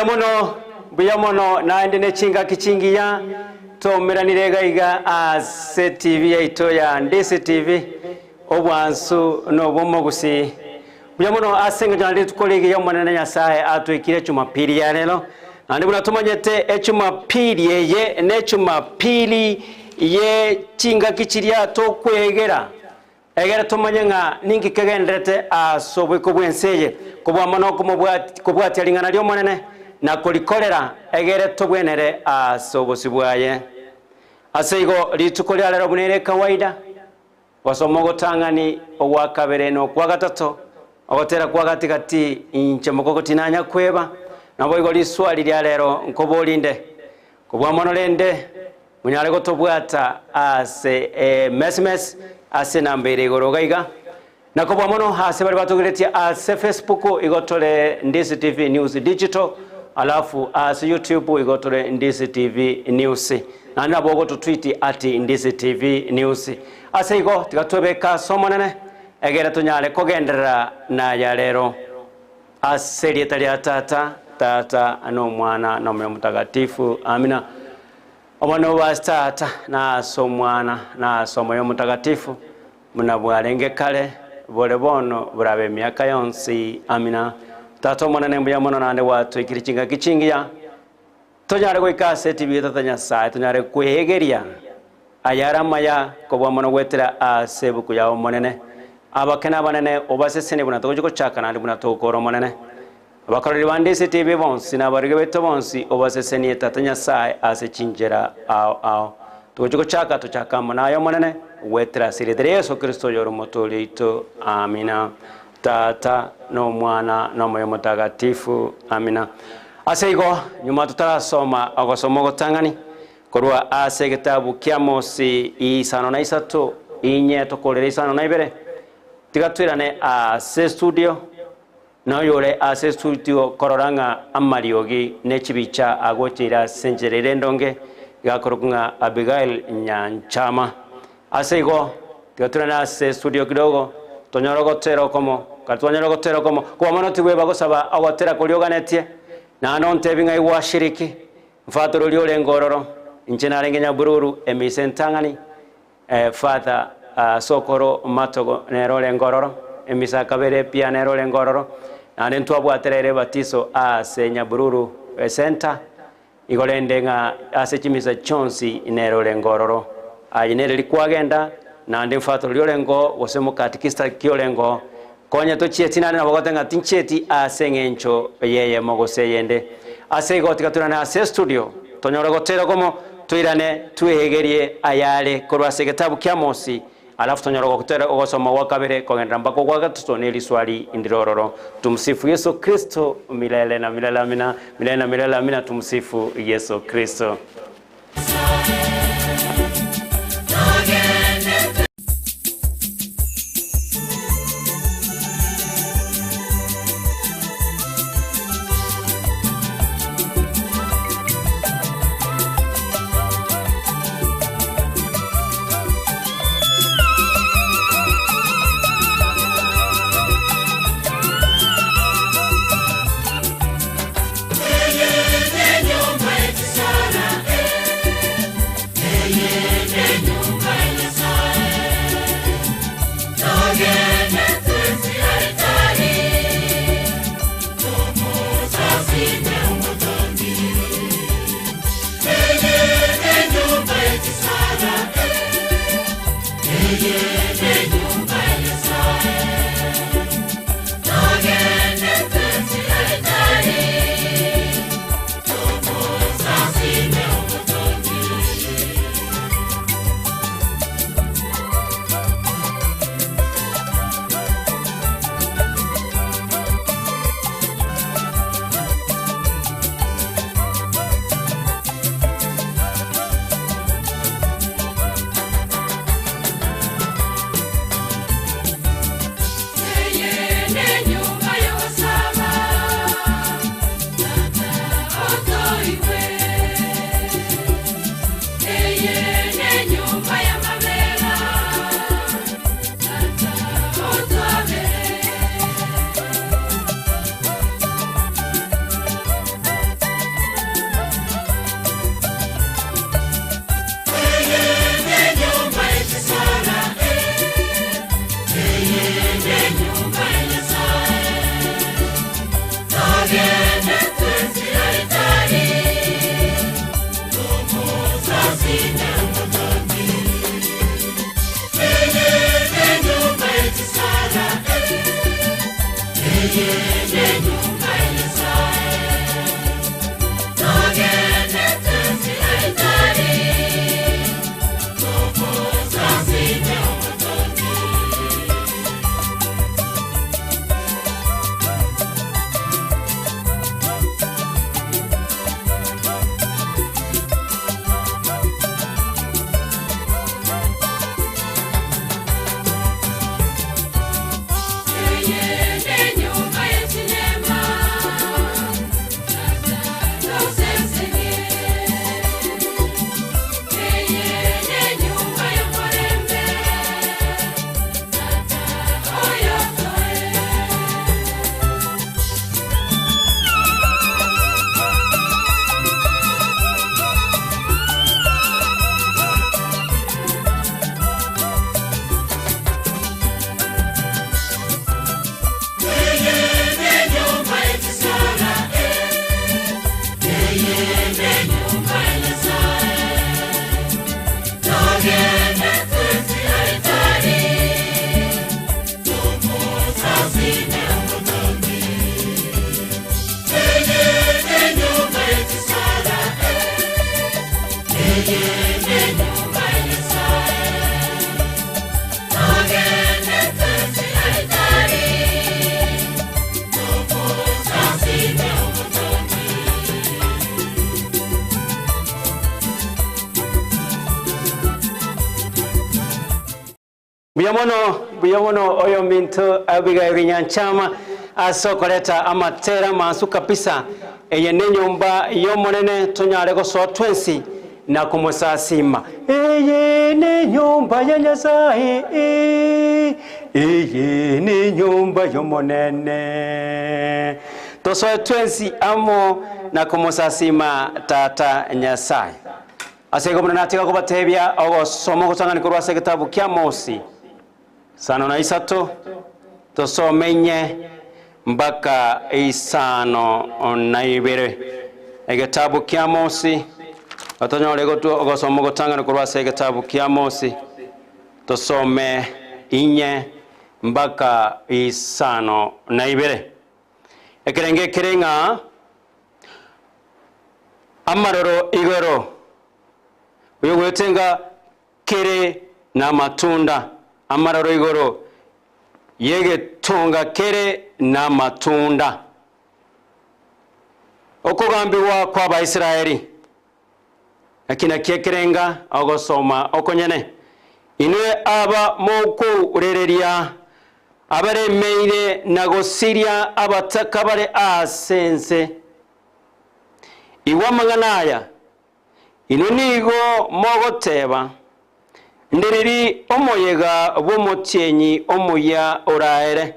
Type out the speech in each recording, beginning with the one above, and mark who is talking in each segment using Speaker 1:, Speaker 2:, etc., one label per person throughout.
Speaker 1: Mbuya mono, mbuya mono, naende ne chingaki chingiya twaumeranire iga iga ase TV yaito ya Ndisi TV, obwansu na obw'omogusii. Mbuya mono ase engencho naende rituko rigiya Omonene Nyasae atoikire Jumapili ya rero. Naende buna tomanyete Ejumapili eye ne Jumapili ye chingaki chiria tokwegera Egere tomanye ng'a ninki kegendererete ase oboiko bw'ense eye, kobua mono kobwatia ring'ana ri'Omonene na korikorera, egere tobwenere ase obosio bwaye. Ase igo, rituko ria rero buna ere ekawaida, gosoma ogotang'ani, ogwa kabere na okwa gatato, ogotera kwa gati gati, inche mokogoti nanya kweba, naboigo riswali ria rero nkoborinde. Kobua mono rende, Monyare gotobwata ase emesmes ase enamba ere igoro iga iga. Na kobua mono ase baria batogeretie ase Facebook igo tore Ndisi TV News Digital alafu ase YouTube igo tore Ndisi TV News. Naende nabo ogototwiti at Ndisi TV News. Ase igo tiga twebeke ase Omonene egere tonyare kogenderera naya rero. Ase erieta ria Tata, Tata, na Omwana, na Omoyo Omotagatifu. Amina. Omonene obe ase Tata, na ase Omwana, na ase Omoyo Omotagatifu, buna bwarenge kare, bore bono, borabe emiaka yonsi. Amina. Tata Omonene, mbuya mono naende gwatoikirie chingaki chingiya, tonyare goika ase etibi ya Tata Nyasae, tonyare kweegeria ayare amaya kobua mono goetera ase ebuku ya Omonene. Abake na abanene obasesenie buna togochia gochaka naende buna togokora Omonene. Abakoreri bande ase etibi bonsi na abarege baito bonsi obasesenie Tata Nyasae ase chinchera ao ao. Togochia gochaka tochake amo naye Omonene, goetera ase erieta ria Yeso Kristo oyore Omotoori oito. Amina. Tata, na Omwana, na Omoyo Omotagatifu. Amina. Ase igo, nyuma totarasoma ogosoma ogotang'ani korwa ase egetabu ki'Amosi isano na isato, inye tokorere isano na ibere, tiga toirane ase estudio, Na oyore ase estudio korora ng'a amariogi ne chibicha agocheire ase enchera ere endonge, iga akorokwa ng'a Abigail Nyanchama. Ase igo, tiga torende ase estudio kidogo, tonyore ogotera okomo, kare twanyora ogotera okomo, koba mono tibweba gosaba ogotera koria oganetie, naende ontebi ng'ai gwashiriki, mfatore oria orenge ororo, inche narenge Nyabururu, emisa entang'ani, Father Sokoro Matogo nere orenge ororo, emisa ya kabere pia nere orenge ororo, naende ntwabwatera ere ebatiso ase Nyabururu Center, igo rende ng'a ase chimisa chionsi nere orenge ororo. Aye nere rikwagenda, naende mfather oria orenge oo, gose mokatikista ki orenge oo, konya tochieti naende nabo ogoteba ng'a tinchieti ase eng'encho y'eyemo gose eyende. Ase igo tiga toirane ase estudio, tonyore gotera okomo, toirane tweegerie ayare korwa ase egetabu kia Amosi, alafu tonyore gotera ogosoma gwa kabere kogenderera mpaka ogwa gatato ne riswali ndire ororo. Tumsifu Yesu Kristo milele na milele amina, milele na milele amina, tumsifu Yesu Kristo. Mbuya mono, mbuya mono oyominto Abigail Nyanchama ase okoreta amatera amansu kabisa. Eye nenyomba y'Omonene tonyare gosoa twensi na komosasima. Eye nenyomba ya Nyasae, eye nenyomba y'Omonene. Tosoe twensi amo na komosasima Tata Nyasae. Ase igo buna natiga kobatebia ogosoma ogotang'ani korwa ase egetabu kia Amosi 53, tosome inye mpaka 52. Egetabu kia Amosi, otonyore ogosoma ogotang'ani korwa ase egetabu kia Amosi, tosome inye mpaka 52. Ekerenge kere ng'a amaroro igoro, oyogoetenga kere namatunda, amaroro igoro y'egetonga kere namatunda. Okogambigwa kw'Abaisraeli. Naki nakio ekerenga ogosoma okonyene. Inwe aba mokourereria abaremeire na gosiria abataka bare ase ense, igwa amang'ana aya, Inwe nigo mogoteba, Ndiriri omoyega bw'omotienyi omoyia oraere,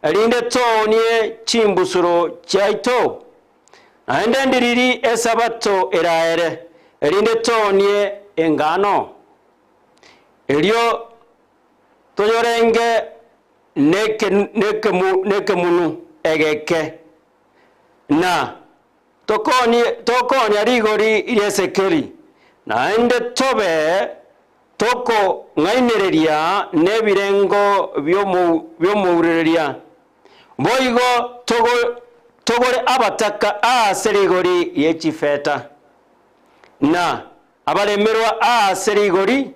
Speaker 1: erinde toonie chimbusuro chiaito? Naende ndiriri Esabato eraere, erinde toonie engano? Erio toyorenge nekemunu egeke, na tokoonia rigori ri'esekeli, naende tobe tokong'ainereria nebirengo bi'omourereria. Boigo togore abataka ase rigori rie chifeta, na abaremerwa ase rigori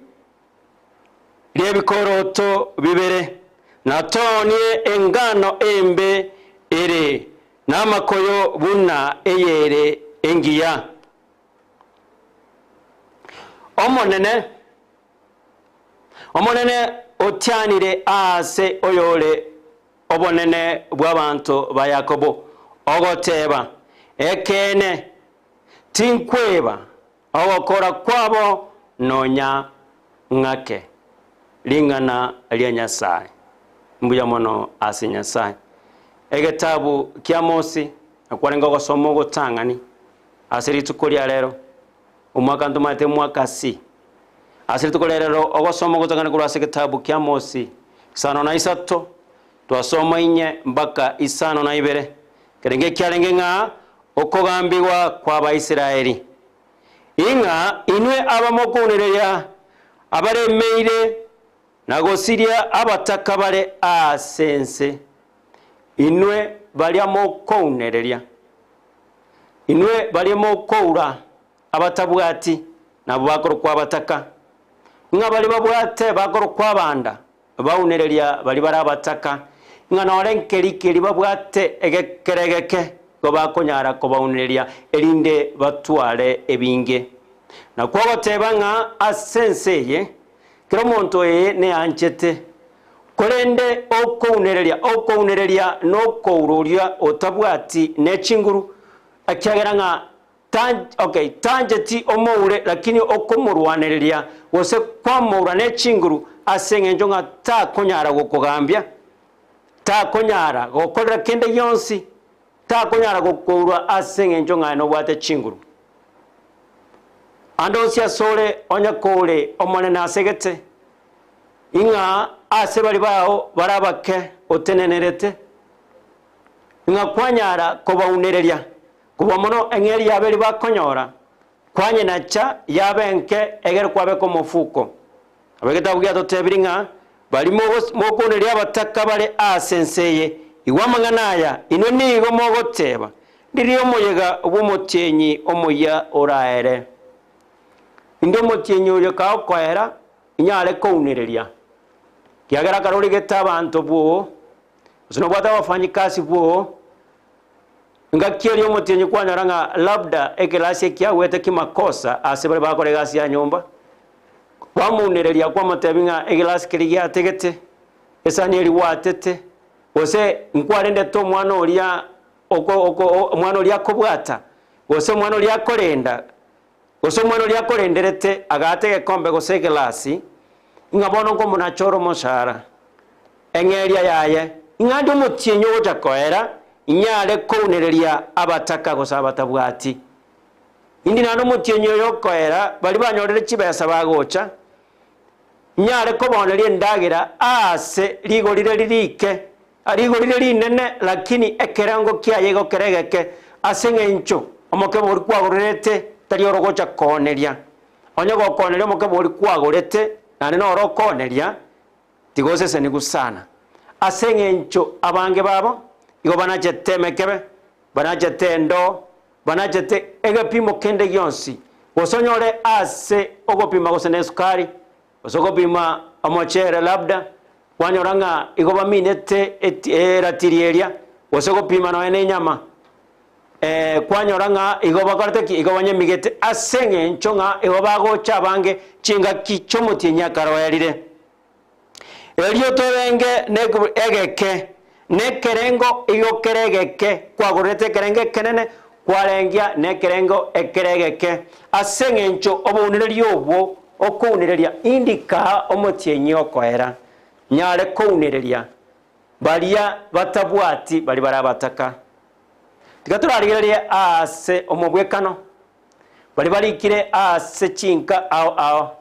Speaker 1: ri'ebikoroto bibere, na toonie engano embe ere namakoyo buna eyere engiya. Omonene, Omonene otianire aase oyore obonene bw'abanto ba Yakobo, ogoteeba, Ekeene, tinkweba ogokora kwabo nonya ng'ake. Ring'ana ria Nyasae. Mbuya mono ase Nyasae. Egetabu ki'Amosi nakwarenge ogosoma ogotang'ani ase rituko ria rero, omwaka ntomaete mwaka C. Ase rituko ria rero ogosoma ogotang'ani korwa ase egetabu ki'Amosi 53, twasoma inye mpaka 52, kerenge kiarenge ng'a okogambigwa kw'Abaisraeli. Ing'a inwe abamokounereria abaremeire na gosiria abataka bare ase ense, inwe baria mokounereria, inwe baria mokoura abatabwati, nabwo bakorokwa abataka, ng'a baria babwate bakorokwa abanda, baunereria baria bare abataka, ng'a nore nkeri keria babwate egekere egeke, igo bakonyara kobaunereria, erinde batware ebinge. Nakwo ogoteba ng'a ase ense eye, kera omonto eye neanchete, korende okounereria, okounereria nokoura oria otabwati ne chinguru, ekiagera ng'a Tan, okay, tancheti omoure, lakini okomorwanereria, gose kwamoura ne chinguru, ase eng'encho ng'a takonyara gokogambia, takonyara gokorera kende gionsi, takonyara gokourwa ase eng'encho ng'a aye nobwate chinguru. Ande onsi asore onye kore omonene asegete, ing'a ase baria bao bare abake otenenerete, ng'a kwanyara kobaunereria, Kobua mono eng'eria yabo eria bakonyora, kwanyenacha yabe enke egere kwabeka omofuko. Nabo egetabu giatotebirie ng'a baria mokoneria abataka bare ase ense eye, igwa amang'ana aya, inwe nigo mogoteba, Ndiria omoyega bw'omotienyi omoyia oraere. Inde omotienyi oyo kaokoera, inyare kounereria. Ekiagera karorigete abanto bwoo, gose nobwate abafanyikasi bwoo, Engaki eria omotienyi kwanyora ng'a labda ekerasi ekiagwete kimakosa ase baria bagokora egasi ya nyomba, kwamounereria kwamotebia ng'a egelasi keria giategete, esani eria gwatete, gose nkwarendete omwana oria oko oko omwana oria akobwata, gose omwana oria akorenda, gose omwana oria akorenderete agaata egekombe gose egelasi, ng'a bono nkomonachore omosaara. Eng'eria yaye, ing'a ande omotienyi ogocha koera, inyare kounereria abataka gose abatabwati. Indi naende omotienyi oyo okoera, baria banyorire chibesa bagocha, inyare kobaoneria endagera aase rigori rire rike, rigori rire rinene, lakini ekerengo kiaye igo kere egeke, ase eng'encho omokebe oria kwagorerete tari oro ogocha kooneria. Onye gokooneria omokebe oria kwagorete, naende noro okooneria, Tigosesenigwa sana, ase engencho abange babo igo banachete emekebe, banachete endoo, banachete egepimo kende gionsi, gose onyore ase ogopima gose nesukari, gose ogopima omochere labda, kwanyora ng'a igo baminete eti eratiri eria, gose gopima nonya na enyama, kwanyora ng'a igo bakorete ki? Igo banyemigete ase eng'encho ng'a igo bagocha abange chingaki chi'omotienyi akaroerire. Erio torenge egeke, nekerengo igo kere egeke, kwagorerete ekerengo ekenene, kwarengia nekerengo ekere egeke, ase eng'encho obounereria obwo okounereria indika omotienyi okoera, nyare kounereria baria batabwati baria bare abataka. Tiga torarigererie aase omobwekano, baria barikire aase chinka ao ao,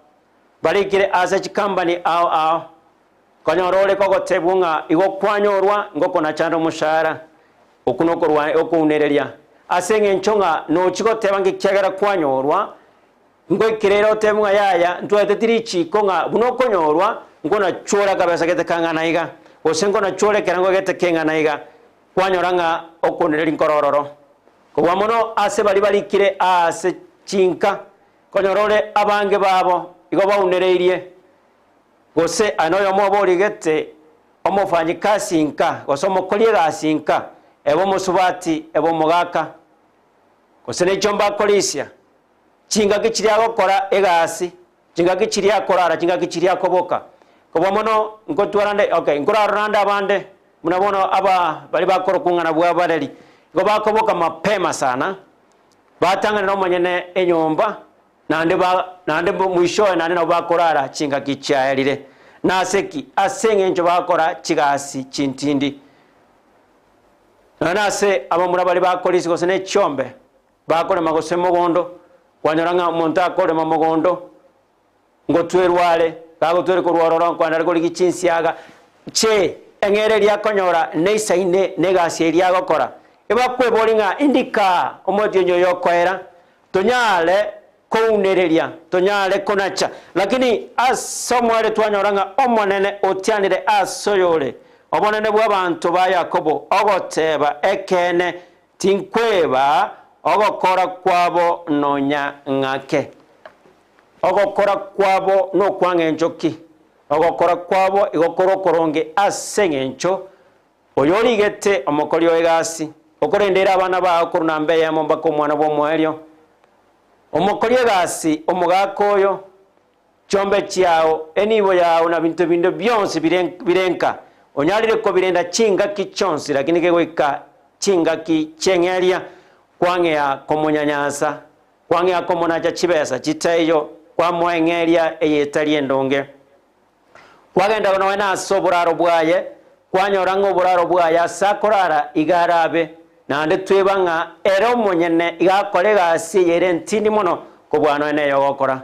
Speaker 1: Barikire ase chikambani ao ao, konyora ore kogotebwa ng'a igo kwanyorwa ngokonachande omoshahara, okwo nokorwa okounereria, ase eng'encho ng'a nochi goteba ng'a ekiagera kwanyorwa, ngoikerere otebe ng'a yaya ntwaeteti richiko ng'a buna okonyorwa nkonachore akabesa gete kang'ana iga, gose nkonachore ekerengo gete keng'ana iga, kwanyora ng'a okounereria nkoro ororo. Kobua mono ase baria barikire aase chinka, Konyora ore abange babo igo baunereirie, gose aye noyomo obo origete omofanyikasi inka, gose omokori egasi inka, ebe omosubati, ebe omogaka, gose nechiombe akorisia, chingaki chiria agokora egasi, chingaki chiria akorara, chingaki chiria akoboka. Kobua mono nkotwara nde okay, nkorarora nde abande buna bono aba baria bakorokwa ng'a nabwo abareri, igo bakoboka mapema sana, Batang'anera omonyene enyomba, naende ba, naende mwishowe naende nabo bakorara chingaki chiaerire. Nase ki? Ase eng'encho bagokora chigasi chintindi. Nonya nase abamura baria bakorisia gose ne chiombe, bakorema gose mogondo, kwanyora ng'a omonto akorema mogondo, ngotwerwa are, gagotwerwa korwa ororo nkoenda are korigia chinsiaga, chee, eng'era eria akonyora neisaine negasi eria agokora. Ebakweboria ng'a indika omotienyi oyo okoera, tonyare. kounereria, tonyare konacha. Lakini ase omoerio twanyora ng'a Omonene otianire ase oyore obonene bw'abanto ba Yakobo, ogoteeba, Ekeene, tinkweba ogokora kwabo nonya ng'ake. Ogokora kwabo nokwang'encho ki? Ogokora kwabo igo kore okoronge ase engencho oyorigete omokori o egasi, okorendeire abana bao korwa namba eyemo mpaka omwana bw'omoerio. Omokori egasi, omogaka oyo, chiombe chiao, enibo yao na binto binde bionsi bire nka, onyarire kobirenda chingaki chionsi, lakini kegoika chingaki chi'eng'eria, kwang'ea komonyanyasa, Kwang'ea komonacha chibesa chitaiyo, kwamoa eng'eria eyetari endonge. Kwagenda nonya nase oboraro bwaye, kwanyora ng'a oboraro bwaye ase akorara iga arabe, naende tweba ng'a ere omonyene iga akora egasi eye ere entindi mono kobua nonya neye ogokora.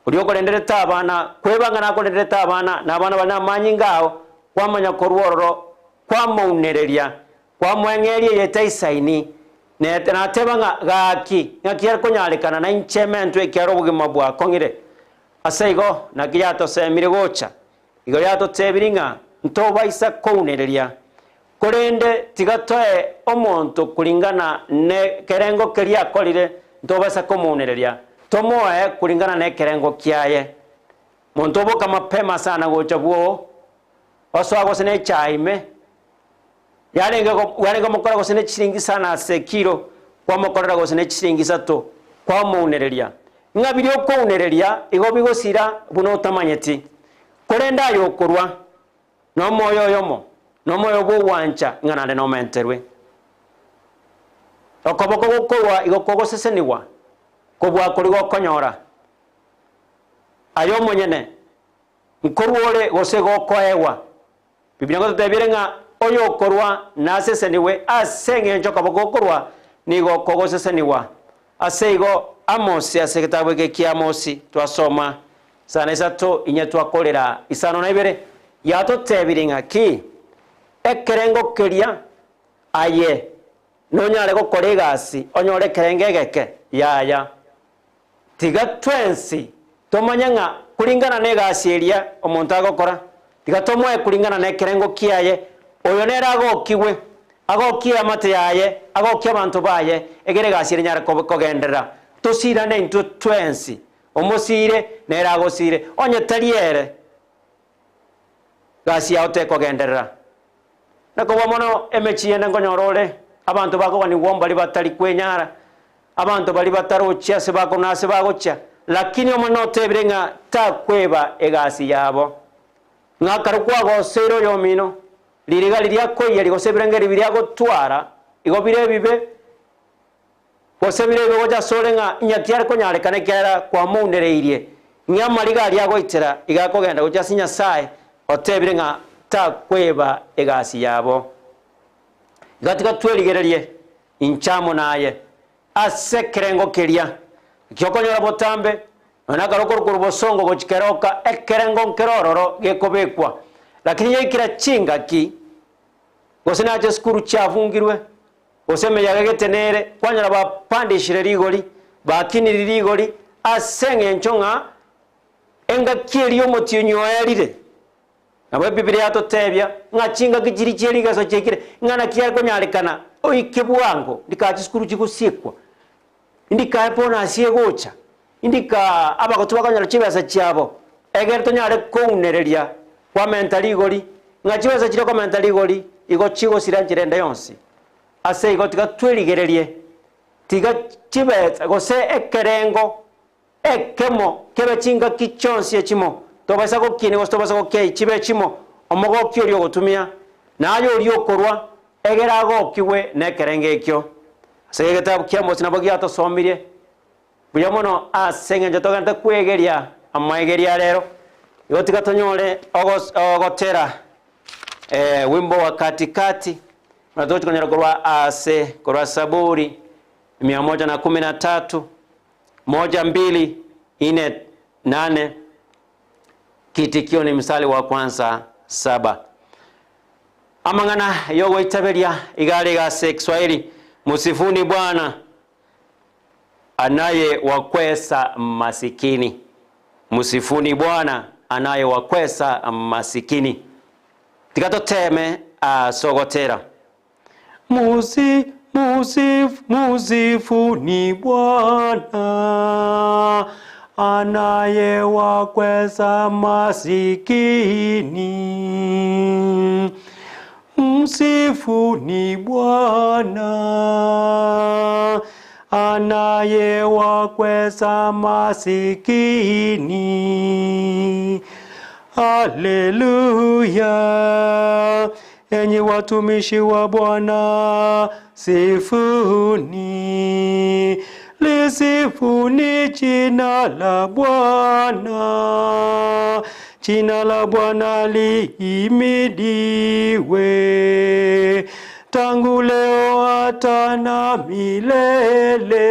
Speaker 1: Oria okorenderete abana, kweba ng'a nakorenderete abana, na abana bare namanyinga ao, kwamanya korwa ororo, kwamounereria, kwamoa eng'eria eye etaisaini, Nateba ng'a gaki, ng'aki ere konyarekana nainche ementwe ekiagera obogima bwakong'ire. Ase igo, naki yatosemire gocha, igo yatotebirie ng'a ntobaisa kounereria, korende tiga toe omonto kuringana nekerengo keria akorire, ntobaisa komounereria, tomoe kuringana nekerengo kiaye. Monto oboka mapema sana gocha bwoo, osoa gose nechae ime, Yarenge yarenge omokora gose ne chisiringi isano ase ekiro, kwamokorera gose ne chisiringi isato, kwamounereria. Ng'a biria okounereria igo bigosira buna otamanyeti. Korende aye okorwa nomoyo oyomo, nomoyo bw'ogwancha ng'a naende nomenterwe. Okoboko gokorwa igo kogosesenigwa, kobua koria gokonyora. Aye omonyene, nkorwa ore gose gokoegwa. Biblia ngototebire ng'a oyokorwa nasesenigwe ase engencho okoboko gokorwa nigo kogosesenigwa. Ase igo Amosi ase egetabu eke kia Amosi twasoma isano isato inye twakorera 52 yatotebirie ng'a ki? Ekerengo keria aye nonyare gokora egasi onyore ekerengo egeke? Yaya. Tiga twensi tomanye ng'a kuringana negasi eria omonto agokora, tiga tomoe kuringana nekerengo kiaye, oyo nere agokigwe, agokie eamate yaye, agokie abanto baye, egere egasi ere enyare kogenderera. Tosirane intwe twensi, omosire nere agosire, onye tari ere, gasi yao tekogenderera. Nakobua mono emechie ende nkonyora ore, abanto bakoganigwa mbaria batari kwenyara, abanto baria batarochi ase bakorwa na ase bagochia, lakini Omonene otebire ng'a takweba egasi yabo. Ng'a ekero kwagoseire oyomino, ririga riria akoiyeria gose ebirengererio biria agotwara, igo bire ebibe, Gose bire ebibe gocha asore ng'a inaki are konyarekana ekiagera kwamounereirie, ng'a amariga aria agoitera iga akogenda gochia ase Nyasae, otebire ng'a takweba egasi yabo. Iga tiga twerigererie inche amo naye ase ekerengo keria, naki okonyora botambe, nonya ekero okorokwa orobosongo gochia keroka, ekerengo nkere ororo gekobekwa. Lakini yaikera chingaki, gose nache esukuru chiafungirwe, Gose emeyaga egete nere, kwanyora bapandishire rigori, bakiniri rigori, ase engencho ng'a engaki eria omotienyi oerire. Nabo Ebibilia yatotebia ng'a chingaki chiria chie rigeso chiaikire, ng'a naki yakonyarekana oike bwango, ndika chisukuru chigosiekwa, ndika ebonus egocha, ndika abagotu bakonyora chibesa chiabo, egere tonyare kounereria kwamenta rigori, ng'a chibesa chiria okomenta rigori igo chigosira nchera ende yonsi. Ase igo tiga twerigererie, tiga chibesa gose ekerengo ekemo kebe chingaki chionsi echimo, tobaisa gokinia gose tobaisa gokei chibe echimo, omogoki oria ogotumia, na aye oria okorwa, egere agokigwe nekerengo ekio. Ase egetabu kia Amosi nabo giatosomirie Buya mono ase engencho togenderete kwegeria amaegerio a rero, igo tiga tonyore ogotera wimbo wa katikati buna togochi konyora korwa ase korwa Saburi mia moja na kumi na tatu moja mbili ine nane kiitikio ni mstari wa kwanza saba. Amang'ana yogoitaberia iga are ase Kiswahili, Msifuni Bwana. Anaye wakwesa masikini. Msifuni Bwana anaye wakwesa masikini. Tiga toteme ase ogotera. Musi, musif, musifuni Bwana anaye wakwesa masikini. Msifuni Bwana anayewakweza masikini. Haleluya! Enyi watumishi wa Bwana, sifuni, lisifuni jina la Bwana. Jina la Bwana lihimidiwe tangu leo hata na milele,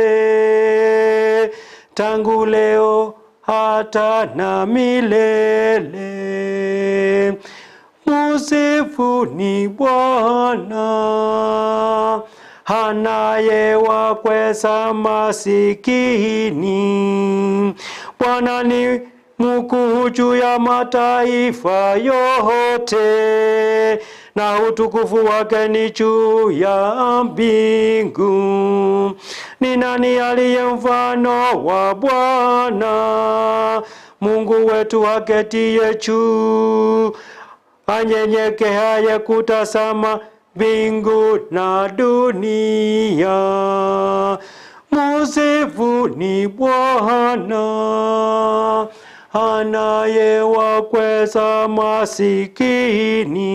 Speaker 1: tangu leo hata na milele. Musifuni Bwana anayewakweza masikini. Bwana ni mkuu juu ya mataifa yote, na utukufu wake ni juu ya mbingu. Ni nani aliye mfano wa Bwana Mungu wetu aketiye juu, anyenyekeaye kutazama mbingu na dunia? Musifuni Bwana anayewakweza masikini,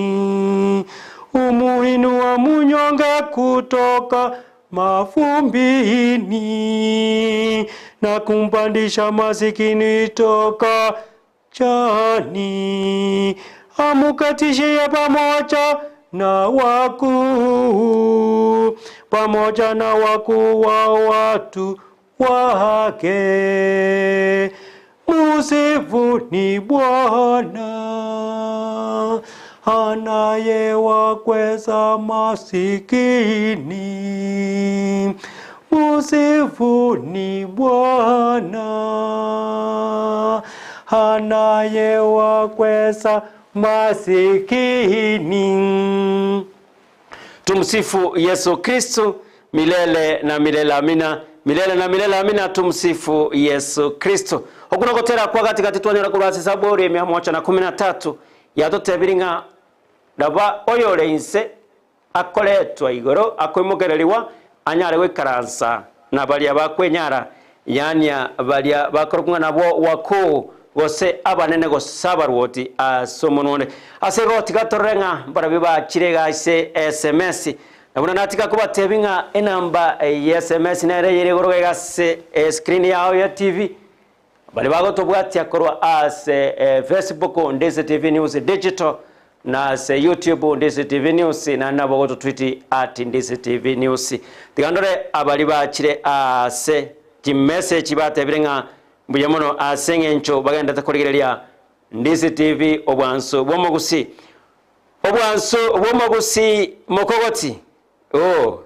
Speaker 1: umuinua munyonge kutoka mavumbini, na kumpandisha masikini toka chani, amukatishie pamoja na wakuu, pamoja na wakuu wa watu wake. Musifuni Bwana anayewakweza masikini. Musifuni Bwana anayewakweza masikini. Tumsifu Yesu Kristu milele na milele amina. Milele na milele amina. Tumsifu Yesu Kristo. Okwo nogotera kwa gati gati twanyora korwa ase Saburi emia mocha na kumi na tatu yatotebiri ng'a raba oyore inse akoretwa igoro akoimokererigwa anyare goikaransa na baria bakwenyara yaani baria bakorokwa ng'a nabwo wakuu gose abanene gose abarwoti ase omonwa onde. Ase igo tiga torore ng'a mbarabwo bachire iga ase sms. Na buna natiga kobatebia ng'a enamba ye sms nere eyere igoro iga ase escreen yao ya TV. Baria bagotobwatia korwa ase Facebook Ndisi TV News Digital na ase YouTube Ndisi TV News naende nabo ogototwiti at Ndisi TV News. Tiga ndore abaria bachire ase chimessage batebire ng'a Mbuya mono ase engencho bagenderete korigereria Ndisi TV obwanso bw'omogusii. Obwanso bw'omogusii mokogoti. Oh,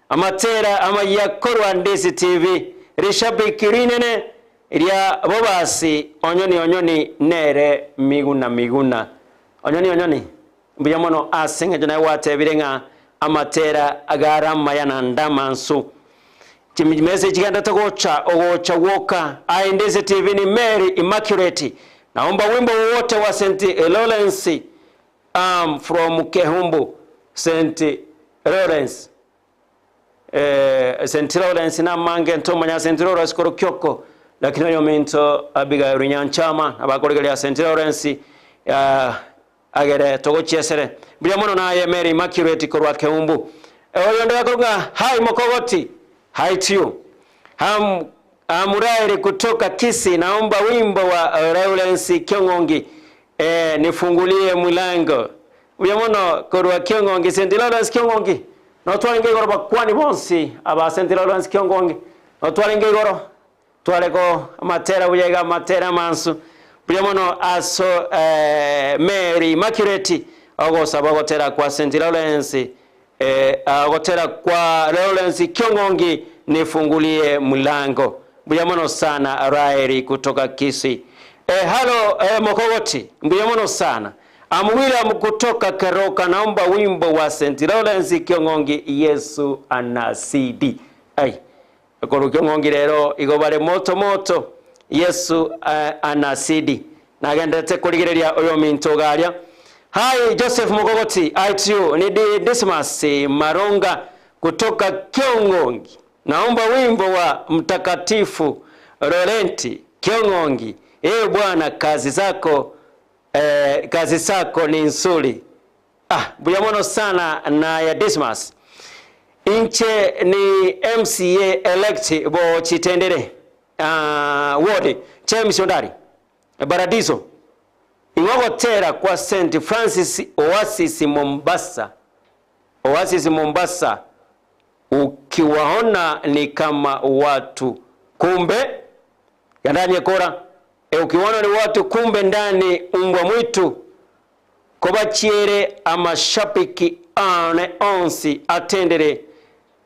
Speaker 1: amatera amayia korwa Ndisi TV, rishabiki rinene ria bobasi onyoni onyoni nere miguna miguna. Onyoni onyoni, mbuya mono ase engencho naye gwatebire ng'a amatera agare amaya naende amansu. Chimesa chigenderete gocha ogocha gwoka. Aye Ndisi TV ni Mary Immaculate. Naomba wimbo wowote wa St Lawrence am from Kehumbu St Lawrence eh, St Lawrence namange ntomanya St Lawrence korwa Kioko lakini oyominto Abigail Nyanchama abakorigereria St Lawrence uh, Agere togochiesere. Mbuya mono naye Mary Immaculate korwa Keumbu. Oyonde gakorwa ng'a hi mokogoti, hi to you. Am Amurairi kutoka Kisii naomba wimbo wa Lawrence Kiong'ongi eh, nifungulie mlango. Mbuya mono korwa Kiong'ongi, St. Lawrence Kiong'ongi. Notwarenge igoro bakwani bonsi aba St. Lawrence Kiong'ongi. Notwarenge igoro. Tware ko amatera buya iga amatera amansu buya mono aso Mary Immaculate ogosaba ogotera kwa St. Lawrence ogotera kwa Lawrence Kiong'ongi Nifungulie mlango. Mbuya mono sana Raeli kutoka Kisii. Eh, halo eh, Mokogoti, mbuya mono sana. Am William kutoka Keroka, naomba wimbo wa St. Lawrence Kiong'ongi, Yesu anasidi. Ai, korwa Kiong'ongi rero igo bare moto moto, Yesu eh, anasidi. Nagenderete korigereria oyominto iga aria. Hi Joseph Mokogoti, I to you, ni Dismas Maronga kutoka Kiong'ongi. Naomba wimbo wa Mtakatifu Laurenti Kiong'ongi, Ee Bwana kazi zako eh, kazi zako ni nzuri. Ah, mbuya mono sana naye Dismas. Inche ni MCA elect bo Chitendere ah, ward James Ondari Paradiso ing'o gotera kwa St Francis Oasis Mombasa Oasis Mombasa Ukiwaona ni kama watu kumbe ya ndani ekora e, ukiwaona ni watu kumbe ndani umbwa mwitu kobachiere amashabiki ane onsi atendere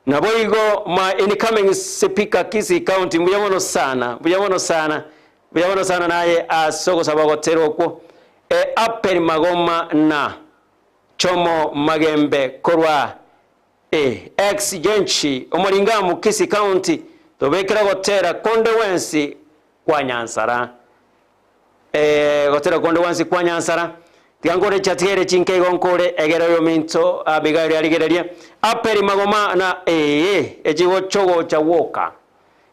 Speaker 1: naboigo my incoming speaker Kisii County mbuya mono sana mbuya mono sana mbuya mono sana naye ase ogosaba gotera okwo e, Apel Magoma na Chomo Magembe korwa E, ex Genchi, omoringamu Kisii County, tobekera gotera konde gwensi kwa Nyansara. E, gotera konde gwensi kwa Nyansara. Tiga nkore chiatigere chinke igo nkore egere oyominto Abigail arigererie. Aperi magoma na ee, echigochogocha gwoka.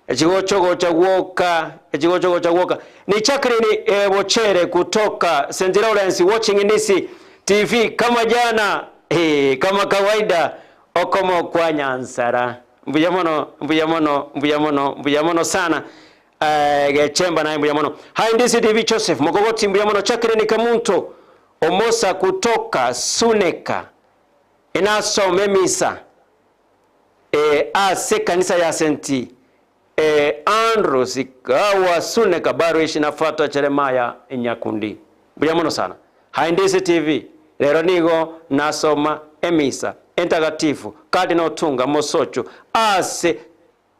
Speaker 1: Echigochogocha gwoka, echigochogocha gwoka. Ni Jacqueline e, Bochere kutoka St. Lawrence watching Ndisi TV kama jana e, kama kawaida okomo kwa Nyansara. Mbuya mono, mbuya mono, mbuya mono, mbuya mono sana. Eh, Gechemba naye mbuya mono. Hi Ndisi TV Joseph Mokogoti mbuya mono. Jacqueline Kamunto Omosa kutoka Suneka inasome misa e, ase kanisa ya St. E, Andrews Kawa Suneka Parish nafatwa Jeremiah Nyakundi. Mbuya mono sana. Hi Ndisi TV rero nigo nasoma emisa entagatifu Cardinal Otunga Mosocho ase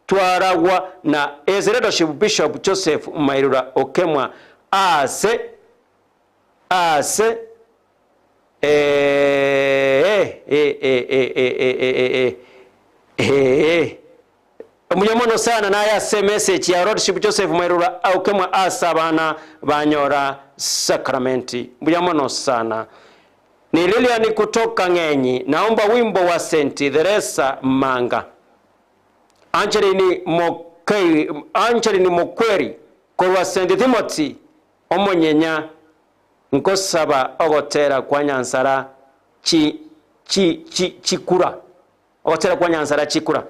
Speaker 1: twaragwa na His Lordship Bishop Joseph Mairura Okemwa ase ase eh, eh, eh, eh, eh, eh, eh, eh, eh. Mbuya mono sana naye ase message ya Lordship Joseph Mairura Okemwa ase abana banyora sakramenti. Mbuya mono sana. Ni Lilian kutoka Ng'enyi, naomba wimbo wa St. Theresa Manga. Angeline Mokei, Angeline Mokweri korwa St. Timothy Omonyenya nkosaba ogotera kwa Nyansara chi, chi, chi, chikura ogotera kwa Nyansara chikura.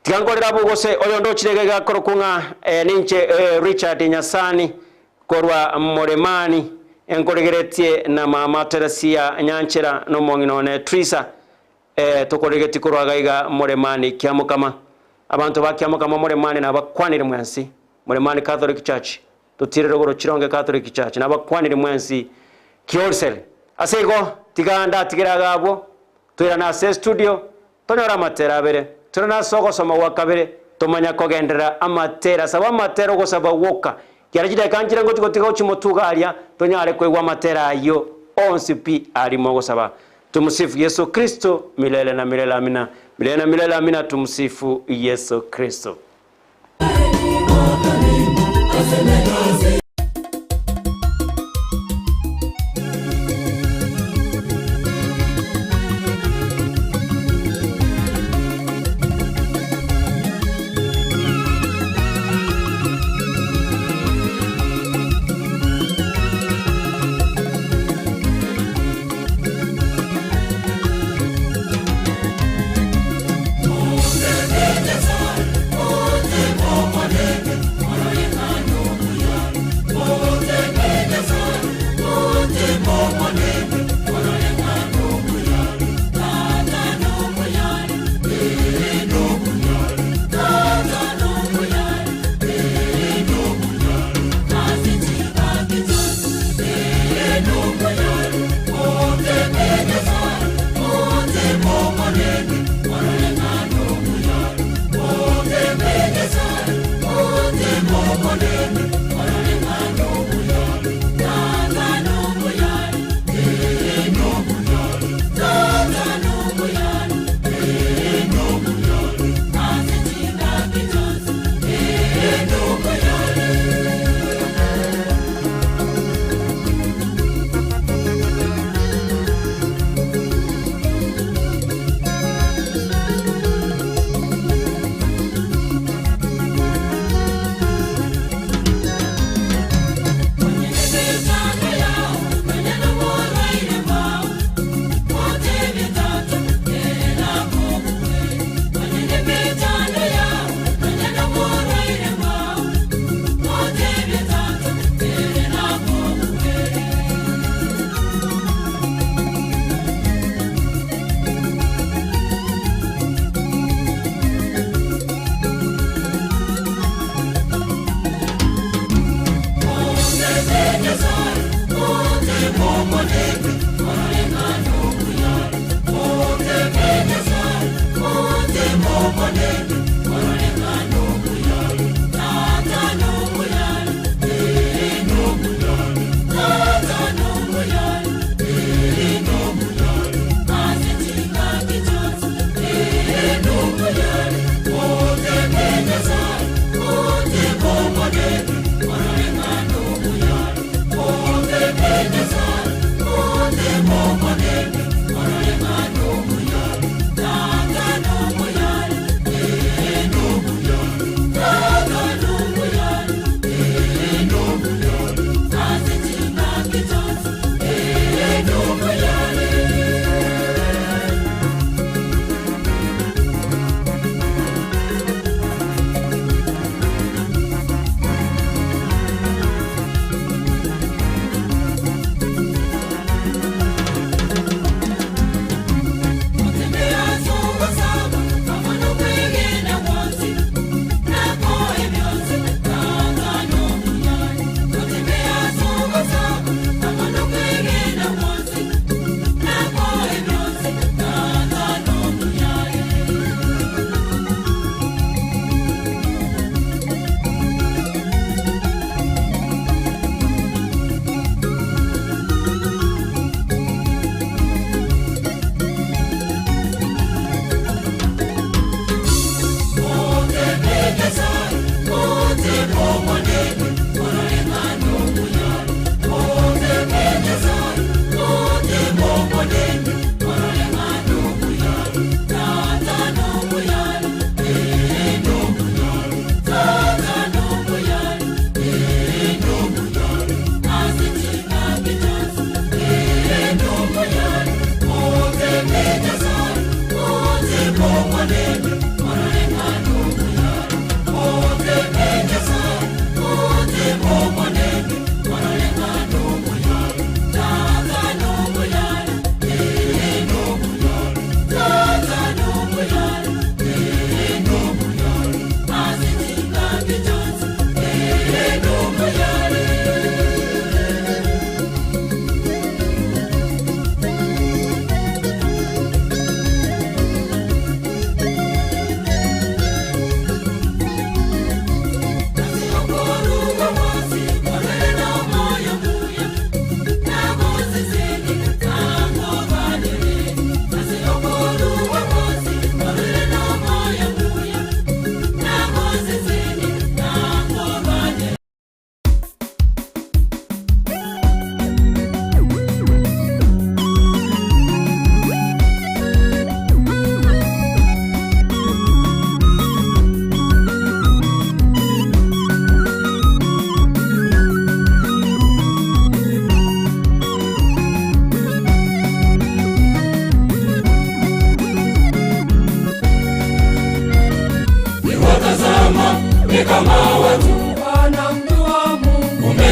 Speaker 1: Tiga nkorere abwo gose oyonde ochire iga iga akorokwa ng'a eh, ninche eh, Richard Nyasani korwa Moremani enkoregeretie na mama Teresia Nyanchera na omong'ina one Trisa eh, tokoregetie korwa iga iga Moremani Kiamokama. Abanto ba Kiamokama Moremani nabakwanire mwensi Moremani Catholic Church totirere igoro Chironge Catholic Church nabakwanire mwensi Kiolsel. Ase igo tiga ndatigere iga abwo toirane ase estudio Tonyore amatera abere, tore nase ogosoma gwa kabere, tomanya kogenderera amatera. Saba amatera ogosaba gwoka. Kiara chidakika nchire ngochi gotiga gochia motuga aria, tonyare koigwa amatera ayio onsi pi arimo ogosaba. Tumsifu Yesu Kristo milele na milele amina. Milele na milele amina tumsifu Yesu Kristo.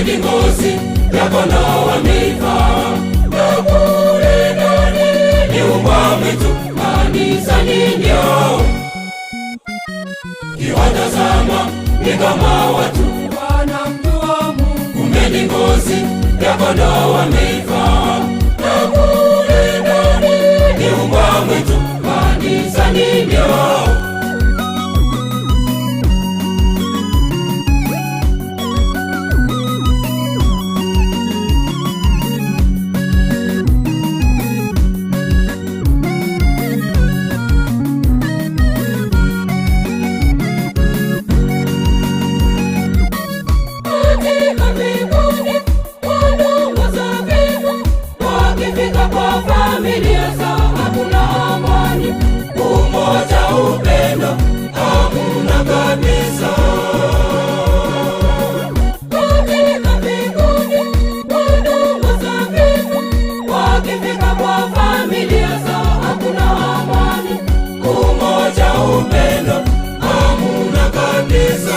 Speaker 1: ni ngozi ya kondoo wameivaa, na kule ndani ni umbwa mwitu, kanisani ndio kiwatazama ni kama watu
Speaker 2: wanamjua Mungu.
Speaker 1: Kumbe ni ngozi ya kondoo wameivaa, na kule ndani ni umbwa mwitu, kanisani ndio.
Speaker 2: Katika mbinguni wanaongoza vema, wakifika kwa familia zao hakuna amani.
Speaker 1: Umoja, upendo hamuna kabisa.
Speaker 2: Katika mbinguni wanaongoza vema, wakifika kwa familia zao hakuna amani.
Speaker 1: Umoja, upendo hamuna kabisa.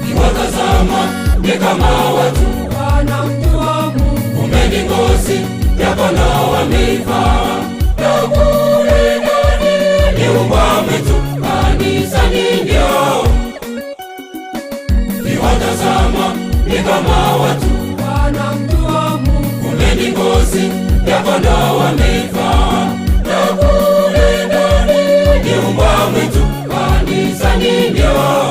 Speaker 1: Kiwatazama ni kama watu
Speaker 2: Wanamjua Mungu.
Speaker 1: kumbe ni ngozi ya kondoo wameivaa, na kule ndani ni umbwa mwitu, kanisani ndio. Kiwatazama ni kama watu
Speaker 2: Wanamjua Mungu.
Speaker 1: kumbe ni ngozi ya kondoo wameivaa, na kule ndani ni umbwa mwitu, kanisani ndio.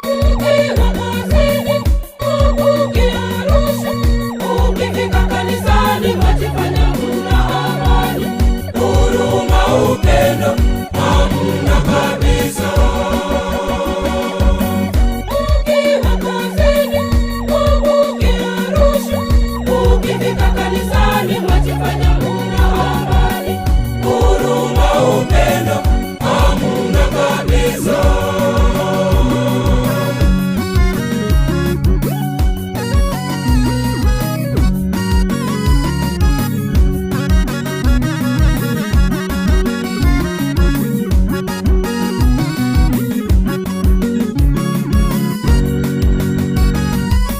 Speaker 2: Ukiwa kazini, ukiarusha, ukifika kanisani wajifanya huna amani.
Speaker 1: Huruma, upendo hamuna kabisa.
Speaker 2: Ukiwa kazini, ukiarusha, ukifika kanisani wajifanya huna amani.
Speaker 1: Huruma, upendo hamuna kabisa.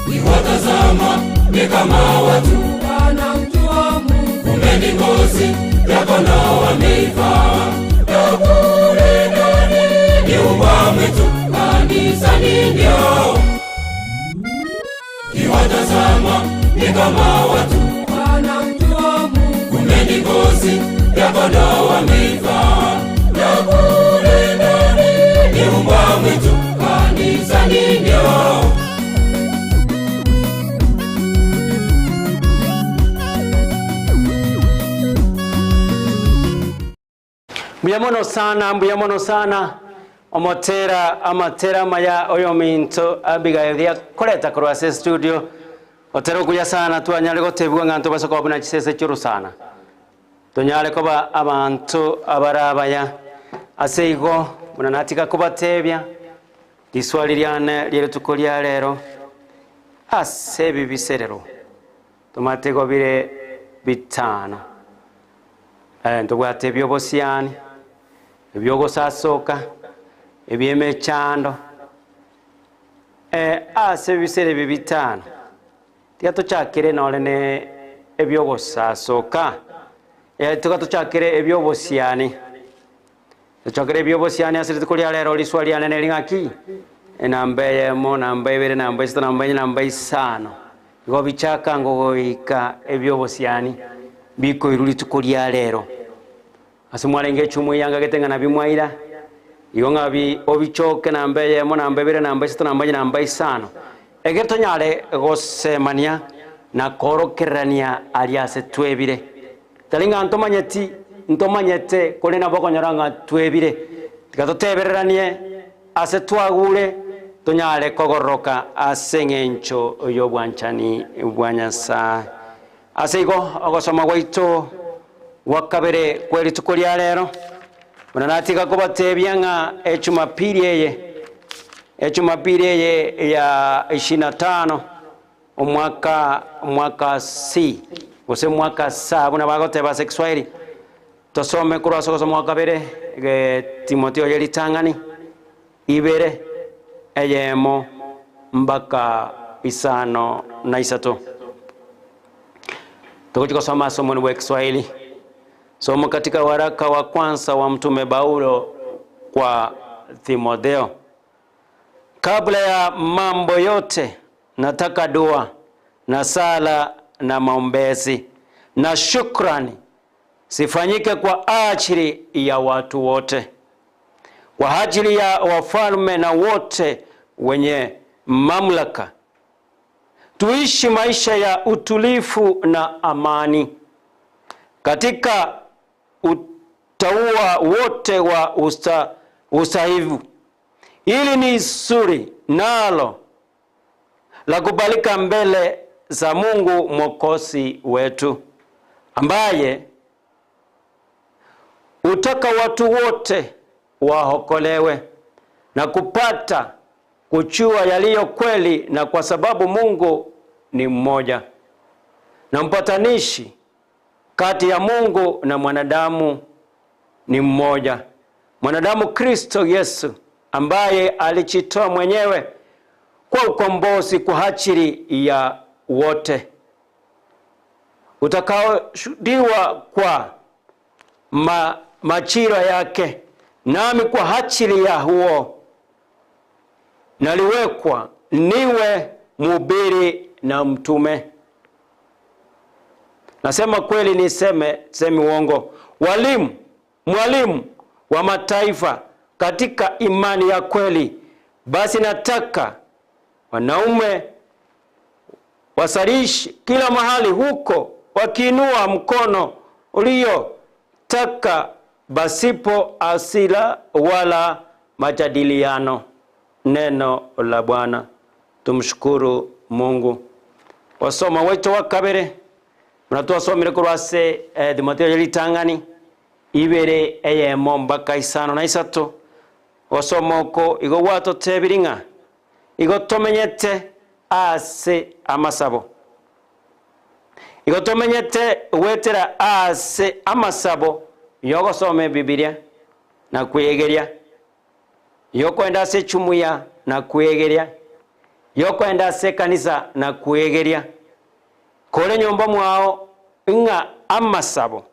Speaker 1: Kiwatazama ni kama watu
Speaker 2: Wanamjua Mungu.
Speaker 1: kumbe ni ngozi ya kondoo wameivaa, na kule ndani ni umbwa mwitu, kanisani ndio. Kiwatazama ni kama watu
Speaker 2: Wanamjua Mungu.
Speaker 1: kumbe ni ngozi ya kondoo wameivaa, na kule ndani ni umbwa mwitu, kanisani ndio.
Speaker 3: Mbuya mono sana, mbuya mono sana omotera amatera maya oyo minto Abigail yakoreta korwa ase studio otera okuya sana twanyare gotebwa ng'a nto basoka buna chisese churu sana tonyare koba abanto abarabaya ase igo buna natiga kobatebia riswali riane rieretuko ria rero ase ebibiserero tomatego bire bitano ntobwate ebyobosiani ebyogosasoka ebyemechando ase ebisere ebi bitano tiga tochakire nore ne ebyogosasoka tiga tochakire ebyobosiani tochakire ebyobosiani ase rituko ria rero riswa rianene ring'aki enamba eyemo namba ibere namba isato namba enye namba isano igo bichaka ngogoika ebyobosiani bikoirwa rituko ria rero ase mwarenge echumu eyangagete ng'a nabio mwaira igo ng'a obichoke namba eyemo namba ibere namba isato namba enye namba isano ege tonyare gosemania na korokererania aria ase twebire tari ng'a ntomanyeti.
Speaker 1: Ntomanyete, korende nabo okonyora ng'a twebire. Tiga totebereranie ase twagure, tonyare kogororoka ase eng'encho y'obwanchani bwa Nyasae. Ase igo, ogosoma gwaito gwa kabere kwe rituko ria rero, buna natiga kobatebia ng'a Ejumapili eye, Ejumapili eye ya ishirini na tano, omwaka omwaka C, gose mwaka S buna bagoteba ase Ekeswahili, tosome korwa ase ogosoma gwa kabere, ge Timotheo ye ritang'ani, ibere, eyemo, mpaka isano na isato. Togochia gosoma ase omonwa bwa Ekeswahili. Somo katika waraka wa kwanza wa Mtume Paulo kwa Timotheo. Kabla ya mambo yote nataka dua na sala na maombezi na shukrani zifanyike kwa ajili ya watu wote, kwa ajili ya wafalme na wote wenye mamlaka, tuishi maisha ya utulivu na amani katika utauwa wote wa usta, ustahivu. Hili ni zuri nalo la kubalika mbele za Mungu Mwokozi wetu, ambaye hutaka watu wote waokolewe na kupata kuchua yaliyo kweli, na kwa sababu Mungu ni mmoja na mpatanishi kati ya Mungu na mwanadamu ni mmoja, mwanadamu Kristo Yesu, ambaye alijitoa mwenyewe kwa ukombozi kwa ajili ya wote, utakaoshuhudiwa kwa ma, majira yake. Nami kwa ajili ya huo naliwekwa niwe mhubiri na mtume. Nasema kweli, niseme semi uongo. Walimu, mwalimu wa mataifa katika imani ya kweli. Basi nataka wanaume wasalishi kila mahali huko, wakiinua mkono uliotaka pasipo hasira wala majadiliano. Neno la Bwana. Tumshukuru Mungu. Wasoma wetu wa kabere muna korwa ase eh, Timotheo ya ritang'ani ibere eyemo mpaka isano na isato gosoma oko igo gwatotebiri ng'a igo tomenyete ase amasabo igo tomenyete gwetera ase amasabo yogosoma ebibilia na kwegeria yokwenda ase echumuya na kwegeria yokwenda ase ekanisa na kwegeria kore nyomba mwao ng'a amasabo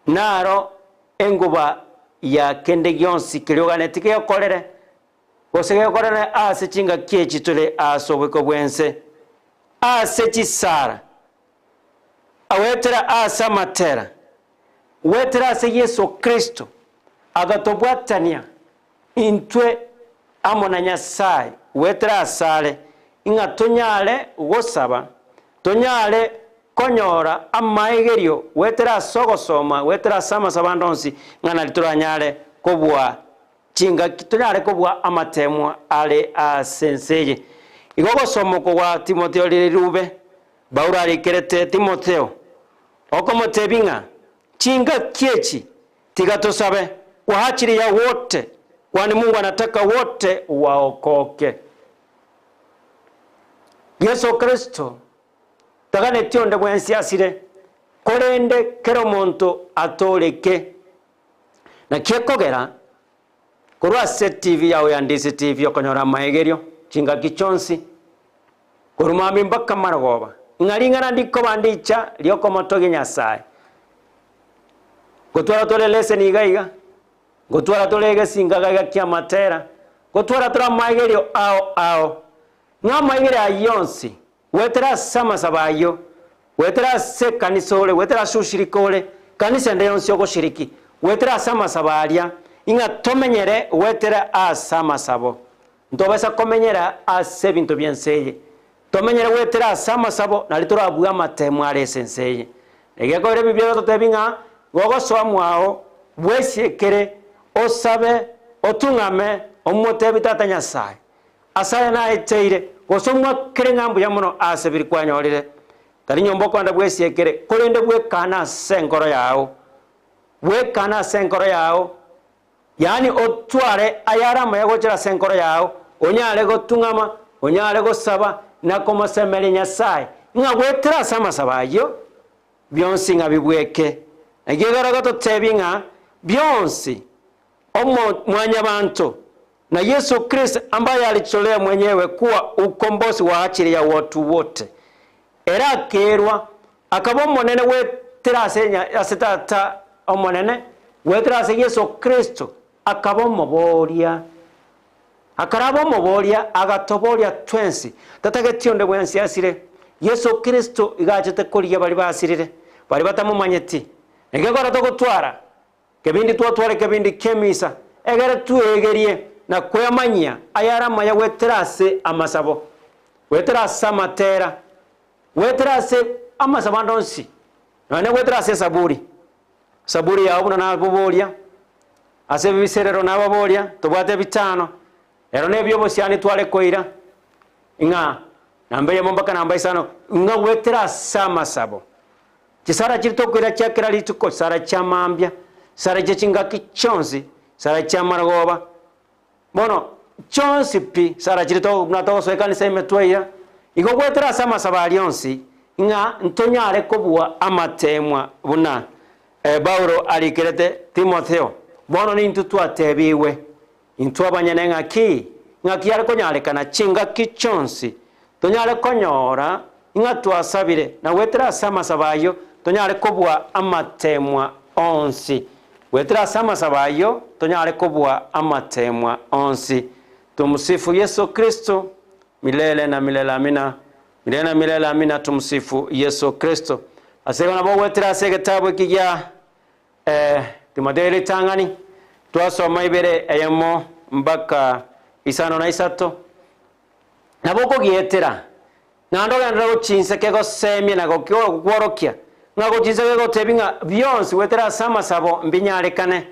Speaker 1: naro enguba ya kende gionsi keria oganeti gekorere gose gekorere ase chingaki echi tore ase oboiko bwense ase chisara awetera ase amatera wetera ase Yesu Kristo agatobwatania intwe amo na Nyasaye wetera asare ng'a tonyare gosaba tonyare konyora amaegerio wetera ase ogosoma wetera ase amasabo ande onsi ng'a nari toranyare kobua chingaki tonyare kobua amatemwa are ase ense eye. Igo ogosoma oko gwa Timotheo rire rirube Paulo arikerete Timotheo okomotebia ng'a chingaki echi tiga tosabe kwa ajili ya wote, kwani Mungu anataka wote waokoke. Yeso Kristo taganeti onde bwensi asire, korende kera omonto atooreke. Naki ekogera korwa ase TV yao ya Ndisi TV okonyora amaegerio chingaki chionsi korwa mambia mpaka marogoba, ng'a ring'ana ndikoba ndicha riokomotogia Nyasae. Gotwara tore leseni iga iga, gotwara tore egesinga iga iga ki'amatera, gotwara tore amaegerio ao ao. Ng'a amaegerio ayio onsi, goetera ase amasabo ayio, goetera ase ekanisa ore, goetera ase oshirika ore, kanisa ende yonsi ogoshiriki, goetera ase amasabo aria, ing'a tomenyere goetera ase amasabo. Ntobasa komenyera ase ebinto bi'ense eye. Tomenyere goetera ase amasabo, nario torabue amatemo are ase ense eye. Egekoera ebibe biaye gototebia ng'a. Gogosoa mwao, bwesiekere, osabe, otung'ame, omotebi Tata Nyasae, Ase aya naeteire, gose omwakere ng'a mbuya mono ase biri kwanyorire. Tari nyomba okoenda bwesiekere, korende bwekane ase enkoro yao. Bwekane ase enkoro yao, yaani otware ayare amaya gochera ase enkoro yao, onyare gotung'ama, onyare gosaba, na komosemeria Nyasae, ng'a goetera ase amasabo ayio, bionsi ng'a bibweke. Naki ekero agototebia ng'a bionsi omo mwanyabanto na Yesu Kristo ambaye alijitolea mwenyewe kuwa ukombozi wa ajili ya watu wote. Ere akerwa akaba omonene goetera ase ase Tata Omonene, goetera ase Yeso Kristo akaba omoboria. Akaraba omoboria, agatoboria twensi, tatageti onde bwensi asire. Yeso Kristo iga achete korigia baria basirire, baria batamomanyeti. Naki ekero togotwara kebindi twatware kebindi ki'emisa, egere twegerie na kwemanyia ayare amaya goetera ase amasabo, goetera ase amatera, goetera ase amasabo ande onsi, nonya goetera ase esaburi. Saburi yao buna naboboria, ase ebiserero nababoria, tobwate ebitano, ero nebio obosiani tware koira, ng'a namba eyemo mpaka namba isano, ng'a goetera ase amasabo. Chisara chiria tokoira chia kera rituko, chisara chia mambia, chisara chia chingaki chionsi, chisara chia amarogoba, bono chionsi pi, chisara chiria to buna togosoa ekanisa ime twaira, igo goetera ase amasabo aria onsi, ng'a ntonyare kobua amateemwa buna Paulo arikerete Timotheo. Bono nintwe twatebigwe, intwe abanyene ng'aki? Ng'aki yare konyarekana chingaki chionsi tonyare konyora ng'a twasabire, na goetera ase amasabo ayio tonyare kobua amateemwa onsi. Goetera ase amasabo ayio tonyare kobua amateemwa onsi. Tumsifu Yesu Kristo milele na milele amina. Milele na milele amina tumsifu Yesu Kristo. Ase igo nabo ogoetera ase egetabu eki gia Timotheo ritang'ani, twasoma ibere eyemo mpaka isano na isato, nabo okogietera, naende ogenderere gochinsa kegosemia na gokworokia, ng'a gochinsa kegotebi ng'a bionsi goetera ase amasabo mbinyarekane,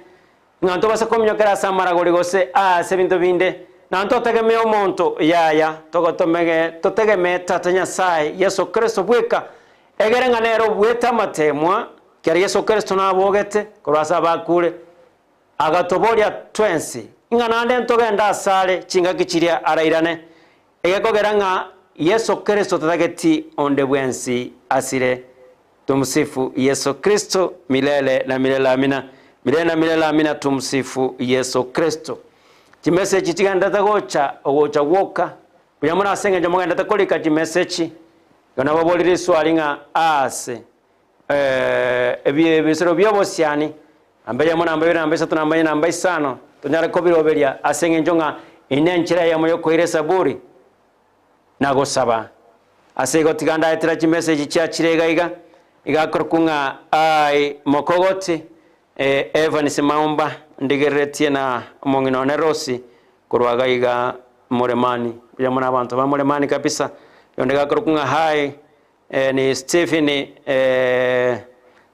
Speaker 1: Ng'a ntobase kominyokera ase amaragori gose aase ebinto binde, na ntotegemee omonto, yaya, togotomege, totegemee Tata Nyasae, Yeso Kristo bweka, egere ng'a nere obuete amateemwa, ekiagera Yeso Kristo nabogete korwa ase abakure, agatoboria twensi, ng'a naende ntogende asare chingaki chiria arairane, egekogera ng'a Yeso Kristo tatageti onde bwensi asire. Tumsifu Yesu Kristo milele na milele amina. Milele na milele amina tumsifu Yesu Kristo. Chimeseji chigenderete gocha ogocha gwoka buya mono ase eng'encho mogenderete korika chimeseji igo nababorire riswali ng'a ase ebi ebisero bia obosiani namba eyemo namba ibere namba isato namba inye namba isano tonyare kobiroberia ase eng'encho ng'a eye nenchera eyemo yokoira esaburi. na gosaba. Ase igo tiga ndaetera chimessage chiachire iga iga, iga akorokwa ng'a aye mokogoti Evans Maumba ndigereretie na omong'ina one Rose korwa iga iga Muremani. Mbuya mono abanto ba Muremani kabisa. Oyonde iga akorokwa ng'a hi ni Stephen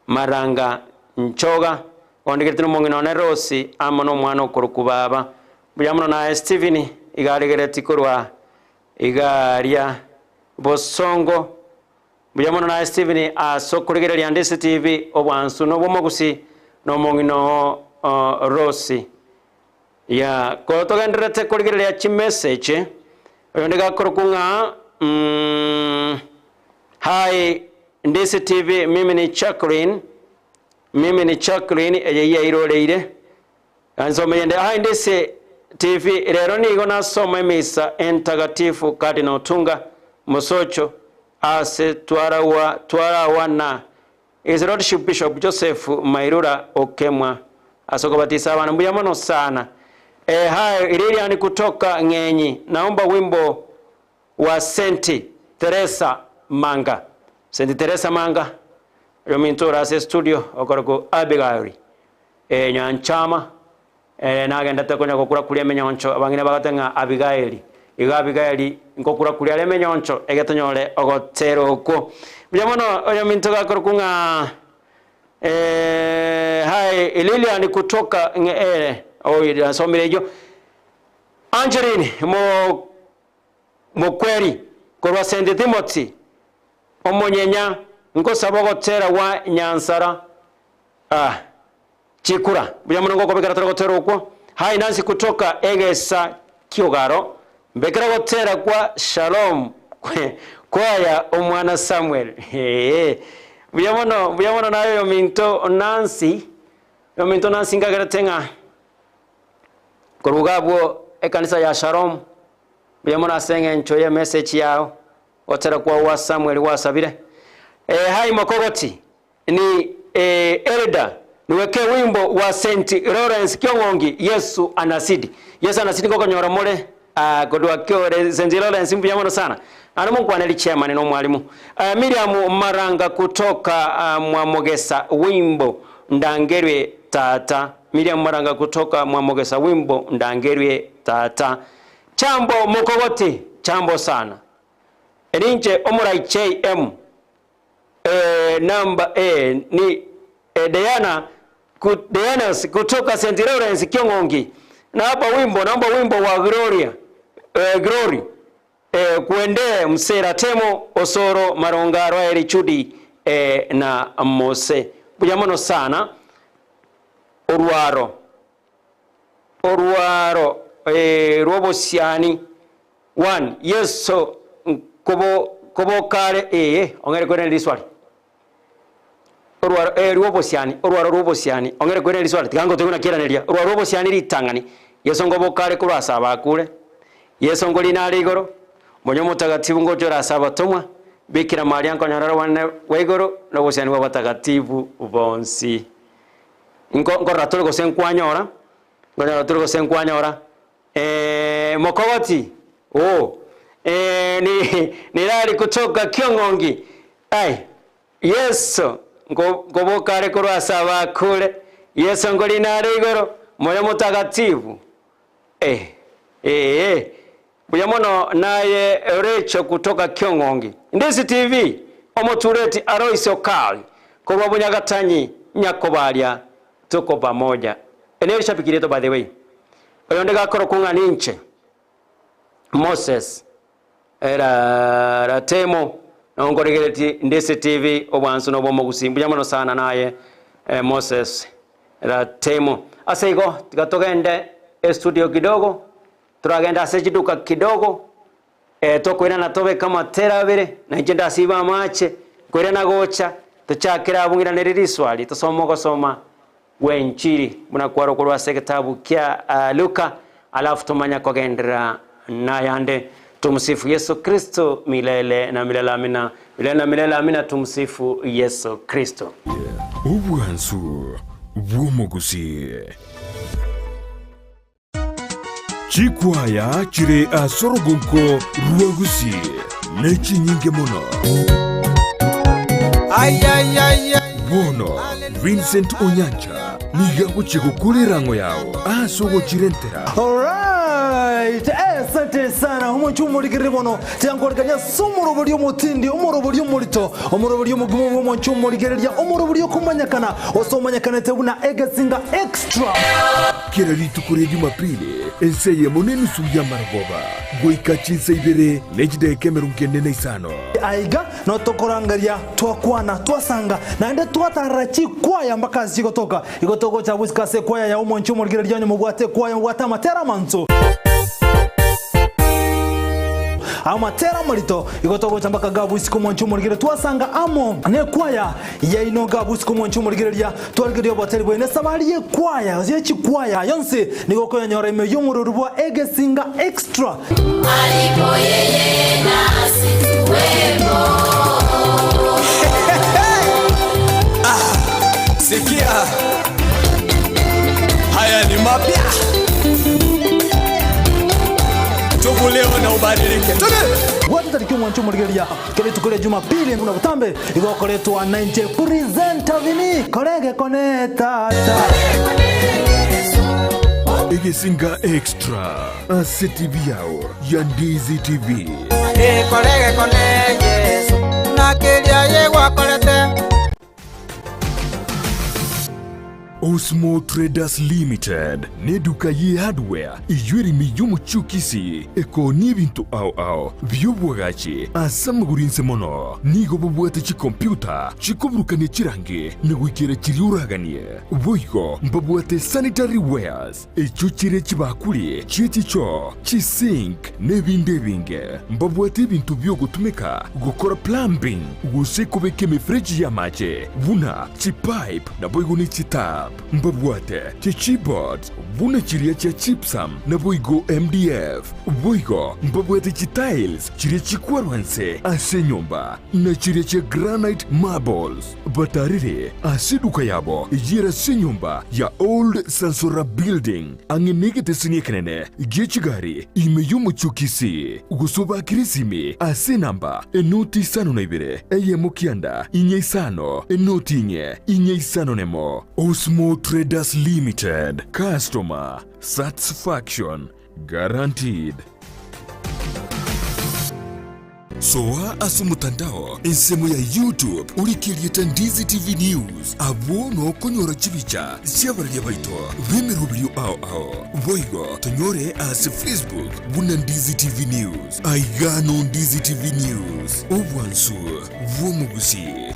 Speaker 1: Maranga Nchoga, ondigeretie na omong'ina one Rose amo na omwana okorokwa baba. Mbuya mono naye Stephen iga aregeretie korwa iga aria bosongo. Mbuya mono naye Stephen ase okorigereria Ndisi TV obwansu na obwomogusi na omong'ina oo Rose. Yeah, ko togendererete korigereria chimessage, oyonde iga akorokwa ng'a Hi Ndisi TV mimi ni Jacqueline, mimi ni Jacqueline eye yairoreire. Ensemo eyende aye ndise TV rero nigo nasoma emisa entagatifu Cardinal Otunga Mosocho ase twarawa twarawa na His Lordship Bishop Joseph Mairura Okemwa ase okobatisa abana mbuya mono sana. Eh, hi Lilian kutoka Ng'enyi naomba wimbo wa Senti Teresa Manga. Senti Teresa Manga oyominto ore ase studio okorokwa Abigail. Nyanchama, ere nagendete konya gokura-kuria emenyoncho, abang'ina bagateba ng'a Abigaeli. Igo Abigaeli nkokura-kuria are emenyoncho, egetonyore ogotera okwo. Mbuya mono oyominto gakorokwa ng'a. Eh, hi Lilian kutoka eh, oh, nasomire ejo Angeline mo mokweri korwa St Timothy omonyenya nkosaba ogotera gwa Nyansara ah, chikura buya mono ngokobekera tore gotera okwo. Hi Nancy kutoka Egesa Kiogaro mbekera gotera kwa Shalom kwaya omwana Samuel ee buya mono buya mono naye oyominto Nancy oyominto Nancy nkagerete ng'a korwa iga abwo ekanisa ya Shalom mbuya mono ase eng'encho ye message yao gotera kwao gwa Samuel gwasabire. Ee hi mokogoti Ni eh, Elda niweke wimbo wa St. Lawrence Kiong'ongi Yesu anasidi. Yesu anasidi ngokonyora more ah, kodwa kiore St. Lawrence mbuya mono sana. Ano monkwaneri chairman no mwalimu. Uh, Miriam Maranga kutoka uh, Mwamogesa wimbo ndangerwe tata. Miriam Maranga kutoka Mwamogesa wimbo ndangerwe tata. Chambo mokogoti chambo sana. Eninche omorai JM Eh, namba eh, ni eh, Diana ku, Dianas kutoka St. Lawrence Kiong'ongi. Na hapa wimbo naomba wimbo wa Gloria eh, Glory eh, kuendee Msera Temo Osoro Maronga Raeli Chudi eh, na Mose. Buya mono sana orwaro orwaro eh, rw'obosiani 1 Yeso nkobo kobokare ee ong'ere kwene riswali orwaro ee rw'obosiani orwaro rw'obosiani ong'ere kwene riswali tiga ngotoigwe nakiraneria orwaro rw'obosiani ritang'ani Yeso nkobokare korwa ase abakure Yeso nkorina are igoro Omonyo Omotagatifu ngocha ore ase abatomwa Bikira Maria nkonyora ore obonene bwa igoro na obosiani bwa abatagatifu bonsi. Nko nkorora tore gose nkwanyora nkonyora tore gose nkwanyora Eh, mokogoti oh, eh, ni, nirari kutoka kiong'ongi ai Yeso nko- nkoboka are korwa ase abakure Yeso nkorina are igoro moyo motagatifu eh, eh, buya mono naye Recho kutoka kiong'ongi Ndisi TV omotureti Alois Okal korwa Bunyagatanyi Nyakobaria tuko pamoja Ere erishabiki rieto by the way Oyonde gakorokwa ng'a ninche Moses era Ratemo nonkoregeretie Ndisi TV obwansu na obwomogusi mbuya mono sana naye eh, Moses Ratemo ase igo tiga togende estudio kidogo toragende ase chiduka kidogo eh, tokoirana tobeke amatera abere na inche ndasibe amache nkoirana gocha tochakere abwo ng'iranere riswali tosome ogosoma Gw'enchiri, buna kwarokwa ase egetabu kia Luka, alafu tomanya kogenderera nayande. Tumsifu Yesu Kristo milele na milele amina. Milele na milele amina. Tumsifu Yesu Kristo.
Speaker 4: Obwansu bw'omogusii. Chikwaya chire ase orogonko rwa Gusii nechinyinge mono. Bono Vincent Onyancha nigo agochia gokora erang'o yao ase ogochirentera.
Speaker 5: Alright, asante sana omonche omorigereri bono tiankorekania ase omorobori omotindi omorobori omorito omorobori omogima bwa omonche omorigereria omorobori okomanyekana ose omanyekanete buna egesinga extra.
Speaker 4: Kera rituko ria Jumapili, ensa eyemo na enusu y'amarogoba, goika chinsa ibere ne chidaeka emerongo ene na isano.
Speaker 5: Aiga notokorangeria twakwana, twasanga, naende twatarera chikwaya mpaka ase chigotoka. Igo togocha gosika ase ekwaya ya omonche omorigereria onye mobwate ekwaya mobwate amatera amansu. Amatera amarito, igo togocha mpaka gabu isiko omonche omorigereria twasanga amo nekwaya yaino gabu isiko omonche omorigereria twarigereria oboteri bwaino esabari yekwaya gose yechikwaya yonsi nigo okoyonyora ime y'omorori bwa Egesinga Extra.
Speaker 2: Alipo yeye nasi tuwemo.
Speaker 6: Sikia, haya ni mapya, tubu leo na ubadilike. Twende.
Speaker 5: Gwata tariki omwancho omorigereria kera rituko ria Jumapili buna botambe igo okoretwa nainche presenter Vinny kore egekone tata.
Speaker 4: Egesinga Extra ase TV yao ya Ndizi TV.
Speaker 7: Ekore egekone Yeso, buna keria aye gwakorete.
Speaker 4: Osmo Traders Limited neduka ye hardware eyio ere ime y'omochie o Kisii ekoonia ebinto ao ao bi'obwagachi ase amagoro inse mono. Nigo bobwate chikompyuta chikoburukania chirangi na goikera chiria oraganie. Boigo mbabwate sanitary wares echio chire chibakuri chie chichoo, chisink na ebinde ebinge. Mbabwate ebinto bi'ogotumeka gokora plumbing gose kobeka emefereji y'amache buna chipipe naboigo ne chitap. Mbabwate chichipboards buna chiria chia gypsum naboigo MDF. Boigo mbabwate chitiles chiria chikwarwa nse ase enyomba na chiria chia granite marbles. Batarire ase eduka yabo eyere ase enyomba ya Old Sansora Building ang'e negeteseni ekenene gie chigari ime y'omochie o Kisii, gose obakire esimi ase enamba enoti isano na ibere eyemo kianda inye isano enoti inye inye isano nemo. Osmo Traders Limited, Customer Satisfaction Guaranteed. Soa ase omotandao ensemo ya YouTube orike erieta Ndizi TV News, abwo nokonyora chibicha chi'abararia baito b'emeroberio ao ao. Boigo tonyore ase Facebook buna Ndizi TV News. Aiga no Ndizi TV News, obwansu bw'omogusii.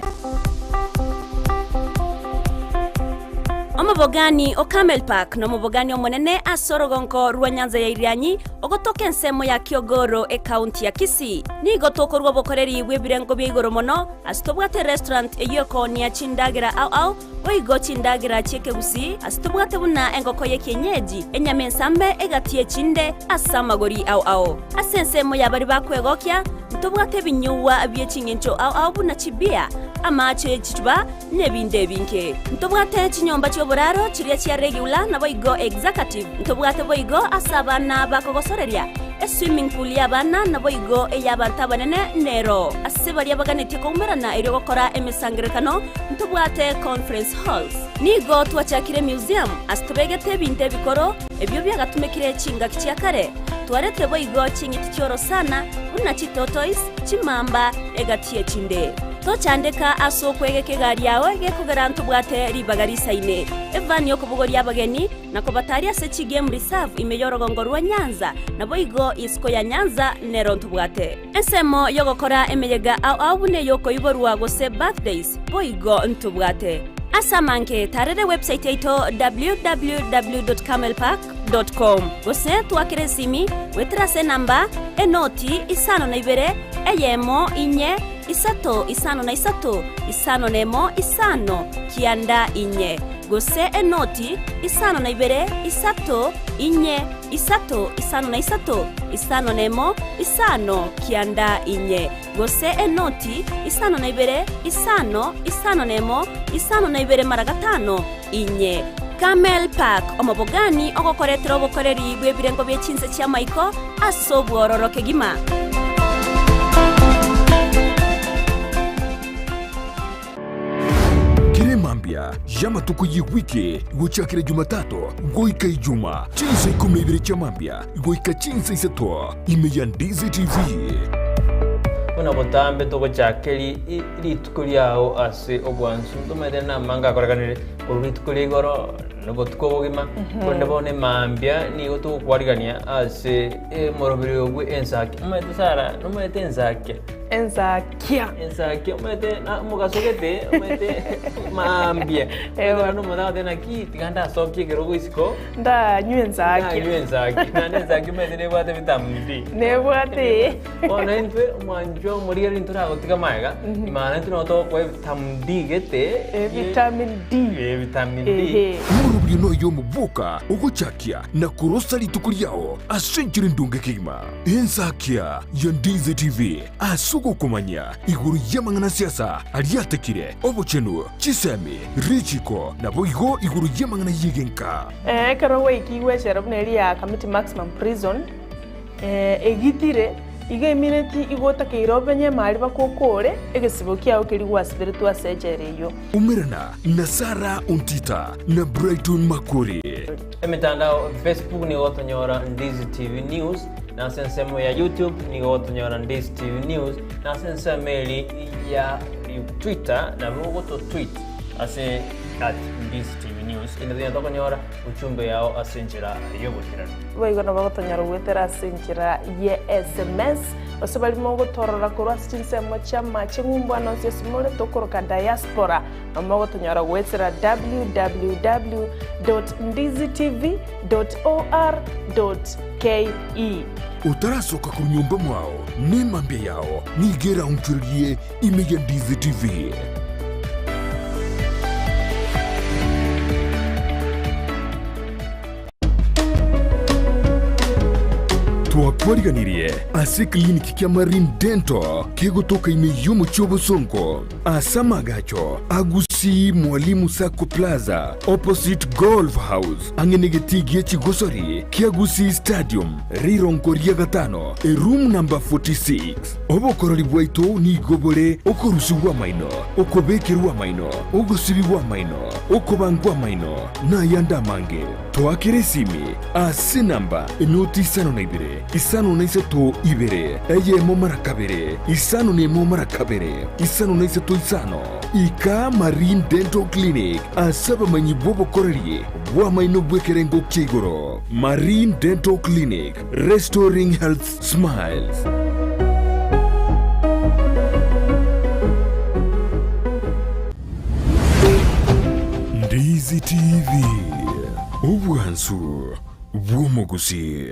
Speaker 7: Omobogani o Camel Park nomobogani omonene ase orogonko rwa Nyanza ya Irianyi ogotoka ensemo ya Kiogoro ekaunti ya Kisii. Nigo tokorwa obokoreri bw'ebirengo bia igoro mono ase tobwate restaurant eyio ekoonia chindagera ao ao boigo chindagera chi'ekegusii ase tobwate buna engoko y'ekienyeji, enyama ensambe egati y'echinde ase amagori ao ao. Ase ensemo ya baria bakwegokia ntobwate ebinyugwa bie ching'encho ao ao buna chibia, amaache ye chichuba, nebinto ebinge. Ntobwate chinyomba chi'oboraro chiria chia regular naboigo executive. Ntobwate boigo ase abana bakogosoreria, eswimming pool y'abana naboigo ey'abanto abanene nero. Ase baria baganetie koumerana erio gokora emesangererekano, ntobwate conference halls. Nigo twachakire museum ase tobegete ebinto ebikoro ebio biagatumekire chingaki chia kare. Twaretire boigo ching'iti chi'orosana buna chitortoise, chimamba, egati y'echinde. Tochandeka ase okwegeka egari yao gekogera ntobwate ribaga risaine, evani y'okobogoria abageni, na kobataaria ase chigame reserve ime y'orogongo rwa Nyanza, naboigo isiko ya Nyanza nero ntobwate. Ensemo y'ogokora emeyega ao ao buna ey'okoiborwa gose birthdays boigo ntobwate. Ase amange tarera ewebsite yaito www.camelpark.com gose twakere esimi goetera ase enamba enoti isano na ibere eyemo inye isato isano na isato isano na emo isano kianda inye gose enoti isano na ibere isato inye isato isano na isato isano na emo isano kianda inye gose enoti isano na ibere isano isano na emo isano na ibere mara gatano inye. Camel Park, omobogani ogokoretera obokoreri bw'ebirengo bie chinse chi'amaiko ase obwororo kegima.
Speaker 4: Kera emambia y'amatuko y'ewiki gochakera Jumatatu goika Ijuma, chinsa ikomi na ibere chia mambia goika chinsa isato, ime ya Ndizi TV.
Speaker 8: Buna botambe togochaka rituko riao ase obwansu, ntomanyete namange akorekanire korwa rituko ria igoro na obotuko obogima, korende bono emambia nigo togokwarigania ase omoroberi oyo bwe ensaki. Omanyete Sarah, nomanyete ensakia?
Speaker 9: Ensakia.
Speaker 8: Ensakia omanyete na omogaso gete, omanyete mambia.
Speaker 9: Ewa.
Speaker 8: Omanyete omonto agoteba naki tiga ndasokie ekerogo isiko,
Speaker 9: Ndanywe ensakia.
Speaker 8: ndanywe ensakia. Naende ensakia omanyete nebwate vitamin D.
Speaker 9: Nebwate.
Speaker 8: Bono intwe omwanchwa omorigereria ntoragotiga magega, maana intwe nabo togokoa evitamin D gete.
Speaker 9: Vitamin D.
Speaker 8: Vitamin D.
Speaker 9: Ehe.
Speaker 4: Omoroberio noyo omoboka ogochakia na korosa rituko riao ase enchera endonge kegima. Ensakia ya Ndizi TV ase ogokomanya igoro y'amang'ana siasa aria atekire, obochenu, chisemi, richiko, naboigo igoro y'amang'ana y'egenka.
Speaker 9: Ekero gwaikigwe echela buna eria ya Kamiti Maximum Prison, egitire, igo emineti igo otakeire obenye emari bakokore egesibo kiao keria gwasiberetwe ase echela eyio.
Speaker 4: Umerana na Sarah Ontita na Brighton Makori.
Speaker 8: Emetandao, Facebook nigo gotonyora Ndizi TV News, na ase ensemo ya YouTube nigo gotonyora Ndizi TV News, na ase ensemo eri ya Twitter nabo ogoto tweet ase at Ndizi TV News. yonsi ende tonyare tokonyora ujumbe yao ase enchera y'oboikeranu.
Speaker 9: Boigo nabo gotonyora goetera ase enchera ye sms, gose baria mogotorora korwa ase chinsemo chi'amache ng'umbu ane onsi ase more tokoroka diaspora, nabo mogotonyora goetera www dot ndizitv dot or dot ke.
Speaker 4: Otarasoka korwa nyomba mwao, nemambia yao nigo eraonchorerie ime ya Ndizi TV. Twakwariganirie ase ekliniki kia Marine Dental kegotoka ime y'omochie o Bosongo ase amagacho a Gusii Mwalimu Sacco Plaza opposite Golf House ang'e negetii gie chigosori kia Gusii Stadium rirongo ria gatano eroom number 46. Obokorori bwaito nigo bore okorusigwa amaino, okobekerwa amaino, ogosibigwa amaino, okobangwa amaino, na ayande amange. Toakere esimi ase enamba enoti isano na ibere, isano na isato ibere, eyemo mara kabere, isano na emo mara kabere, isano na isato isano. Ika Marine Dental Clinic ase abamanyi bw'obokoreri bw'amaino bw'ekerengo kia igoro. Marine Dental Clinic, restoring health smiles. Ndizi TV, obwansu bw'omogusi.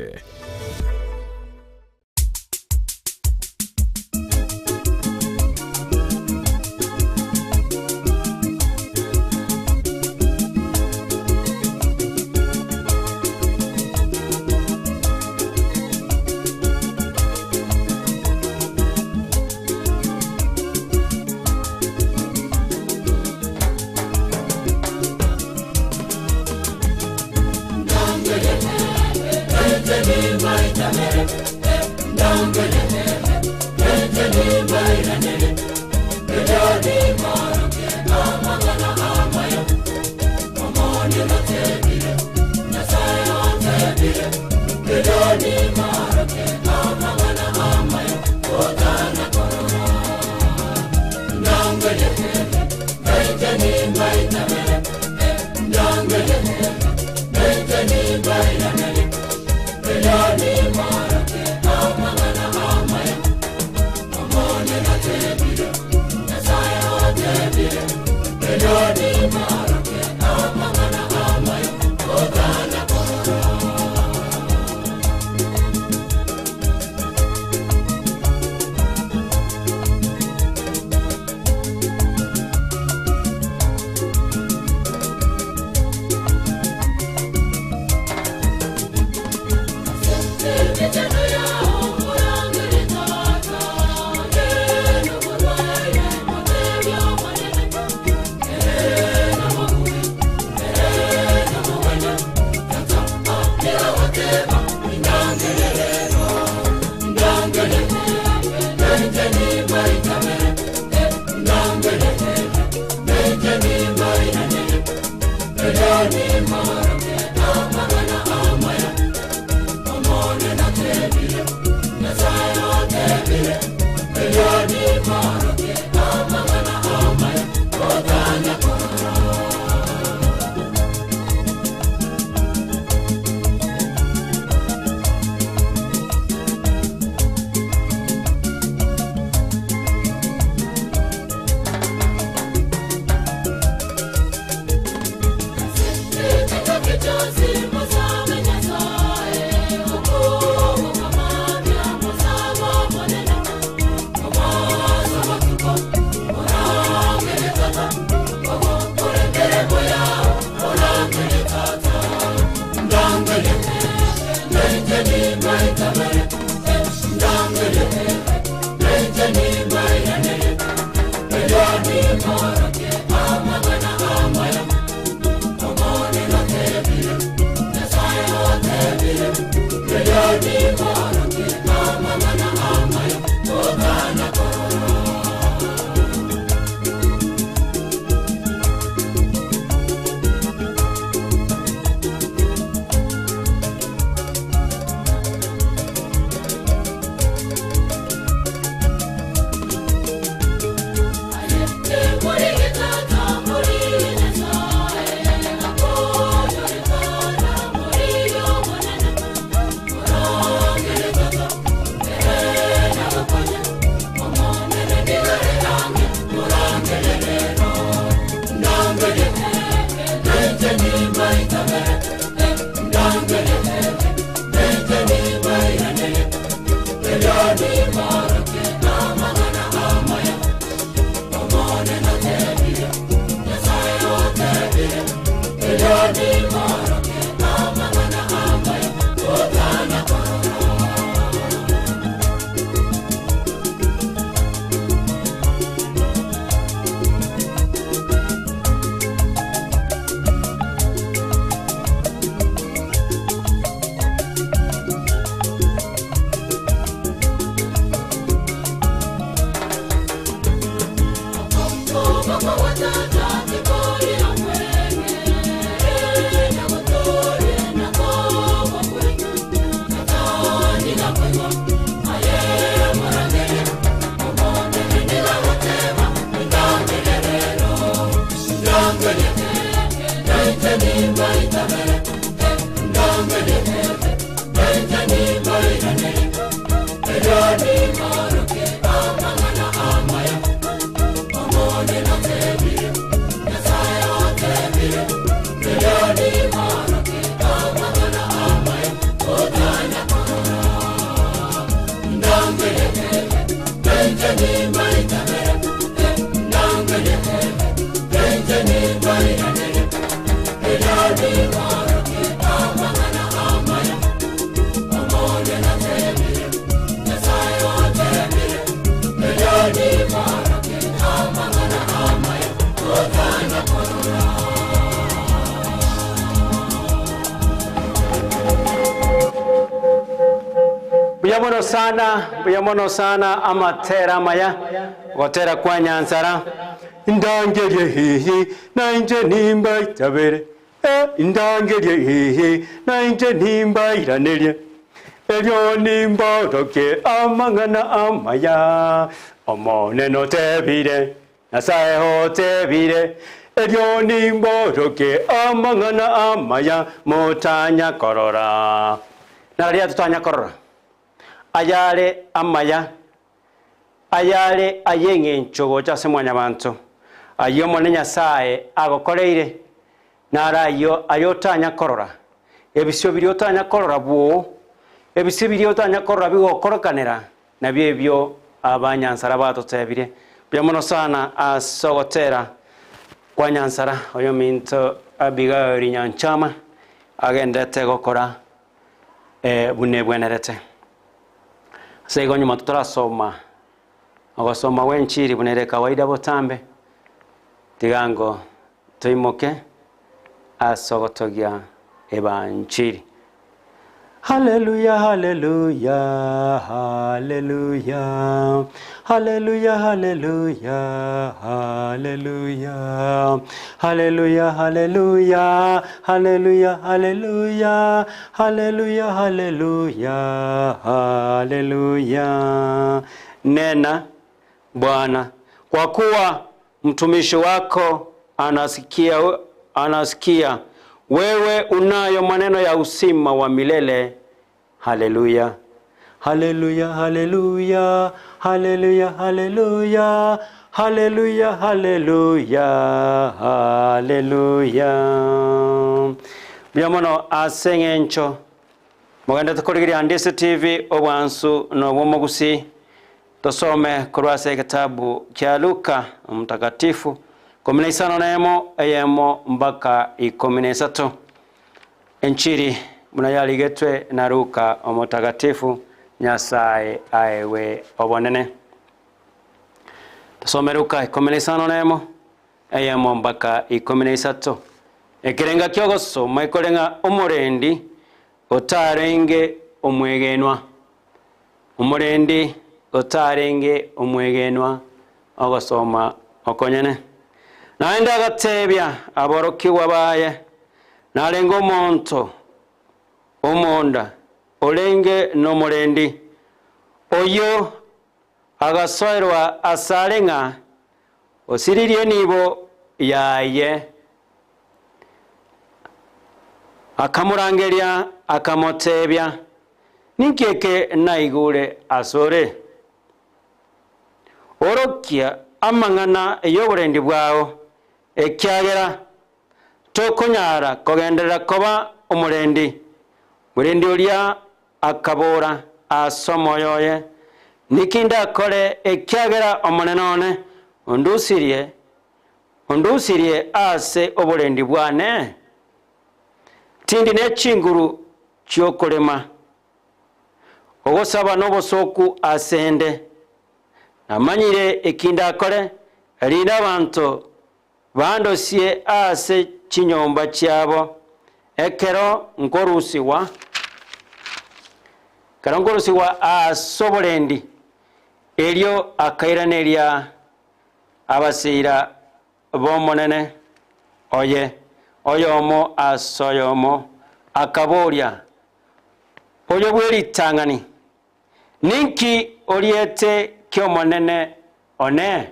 Speaker 1: Mbuya mono sana, mbuya mono sana amatera amaya, gotera kwa Nyansara. Ndangerie hihi, na inche nimbaitabere. Eh, ndangerie hihi, na inche nimbairanerie. Erio nimborokie amang'ana amaya. Omonene otebire, Nyasae otebire, Erio nimborokie amang'ana amaya motanya korora. Nararia totanya korora ayare amaya, ayare ay'eng'encho gocha ase mwanyabanto, ayio Omonene Nyasae agokoreire, naro ayio ayotanya korora, ebisio biria otanya korora bwoo, ebisio biria otanya korora bigokorokanera, Nabio ebio abanyansara batotebirie. Mbuya mono sana ase ogotera kwa nyansara oyominto Abigail Nyanchama agenderete gokora buna ebwenerete. Ase igo nyuma totarasoma ogosoma gwe enchiri buna ere kawaida botambe, tiga ngo toimoke ase ogotogia ebanchiri. Haleluya, haleluya, haleluya, haleluya, haleluya, haleluya, haleluya, haleluya, haleluya, haleluya, haleluya, haleluya, haleluya. Nena Bwana, kwa kuwa mtumishi wako anasikia, anasikia. Wewe unayo maneno ya uzima wa milele. Haleluya, haleluya, haleluya, haleluya, haleluya, haleluya, haleluya, haleluya. Mbuya mono ase eng'encho mogendete korigereria Ndisi TV obwansu na obw'omogusi. Tosome korwa ase egetabu kia Luka Omotakatifu, 15 eyemo mpaka 13. Enchiri buna yarigetwe na Luka Omotakatifu, Nyasae aegwe obonene. Tosome Luka 15 eyemo mpaka 13. Ekerenga ki'ogosoma ekore ng'a omorendi otarenge omwegenwa. Omorendi otarenge omwegenwa ogosoma okonyene. Naende agatebia aborokigwa baye, Narenge omonto omonda orenge nomorendi, oyio agasoerwa asare ng'a osiririe enibo yaye. Akamorangeria, akamotebia, Ninki eke naigure asore? Orokia amang'ana y'oborendi bwao, ekiagera tokonyara kogenderera koba omorendi. Morendi oria akabora ase omoyo oye, Niki ndakore, ekiagera omonene one ondusirie, ondusirie ase oborendi bwane? Tindi ne chinguru chi'okorema, ogosaba nobosooku ase 'nde. Namanyire eki ndakore, erinde abanto bandosie ase chinyomba chiabo, ekero nkorusigwa, ekero nkorusigwa ase oborendi. Erio akairaneria abasiira b'Omonene oye, oyomo ase oyomo, akaboria oyo bwe ritang'ani, Ninki oriete ki'Omonene one?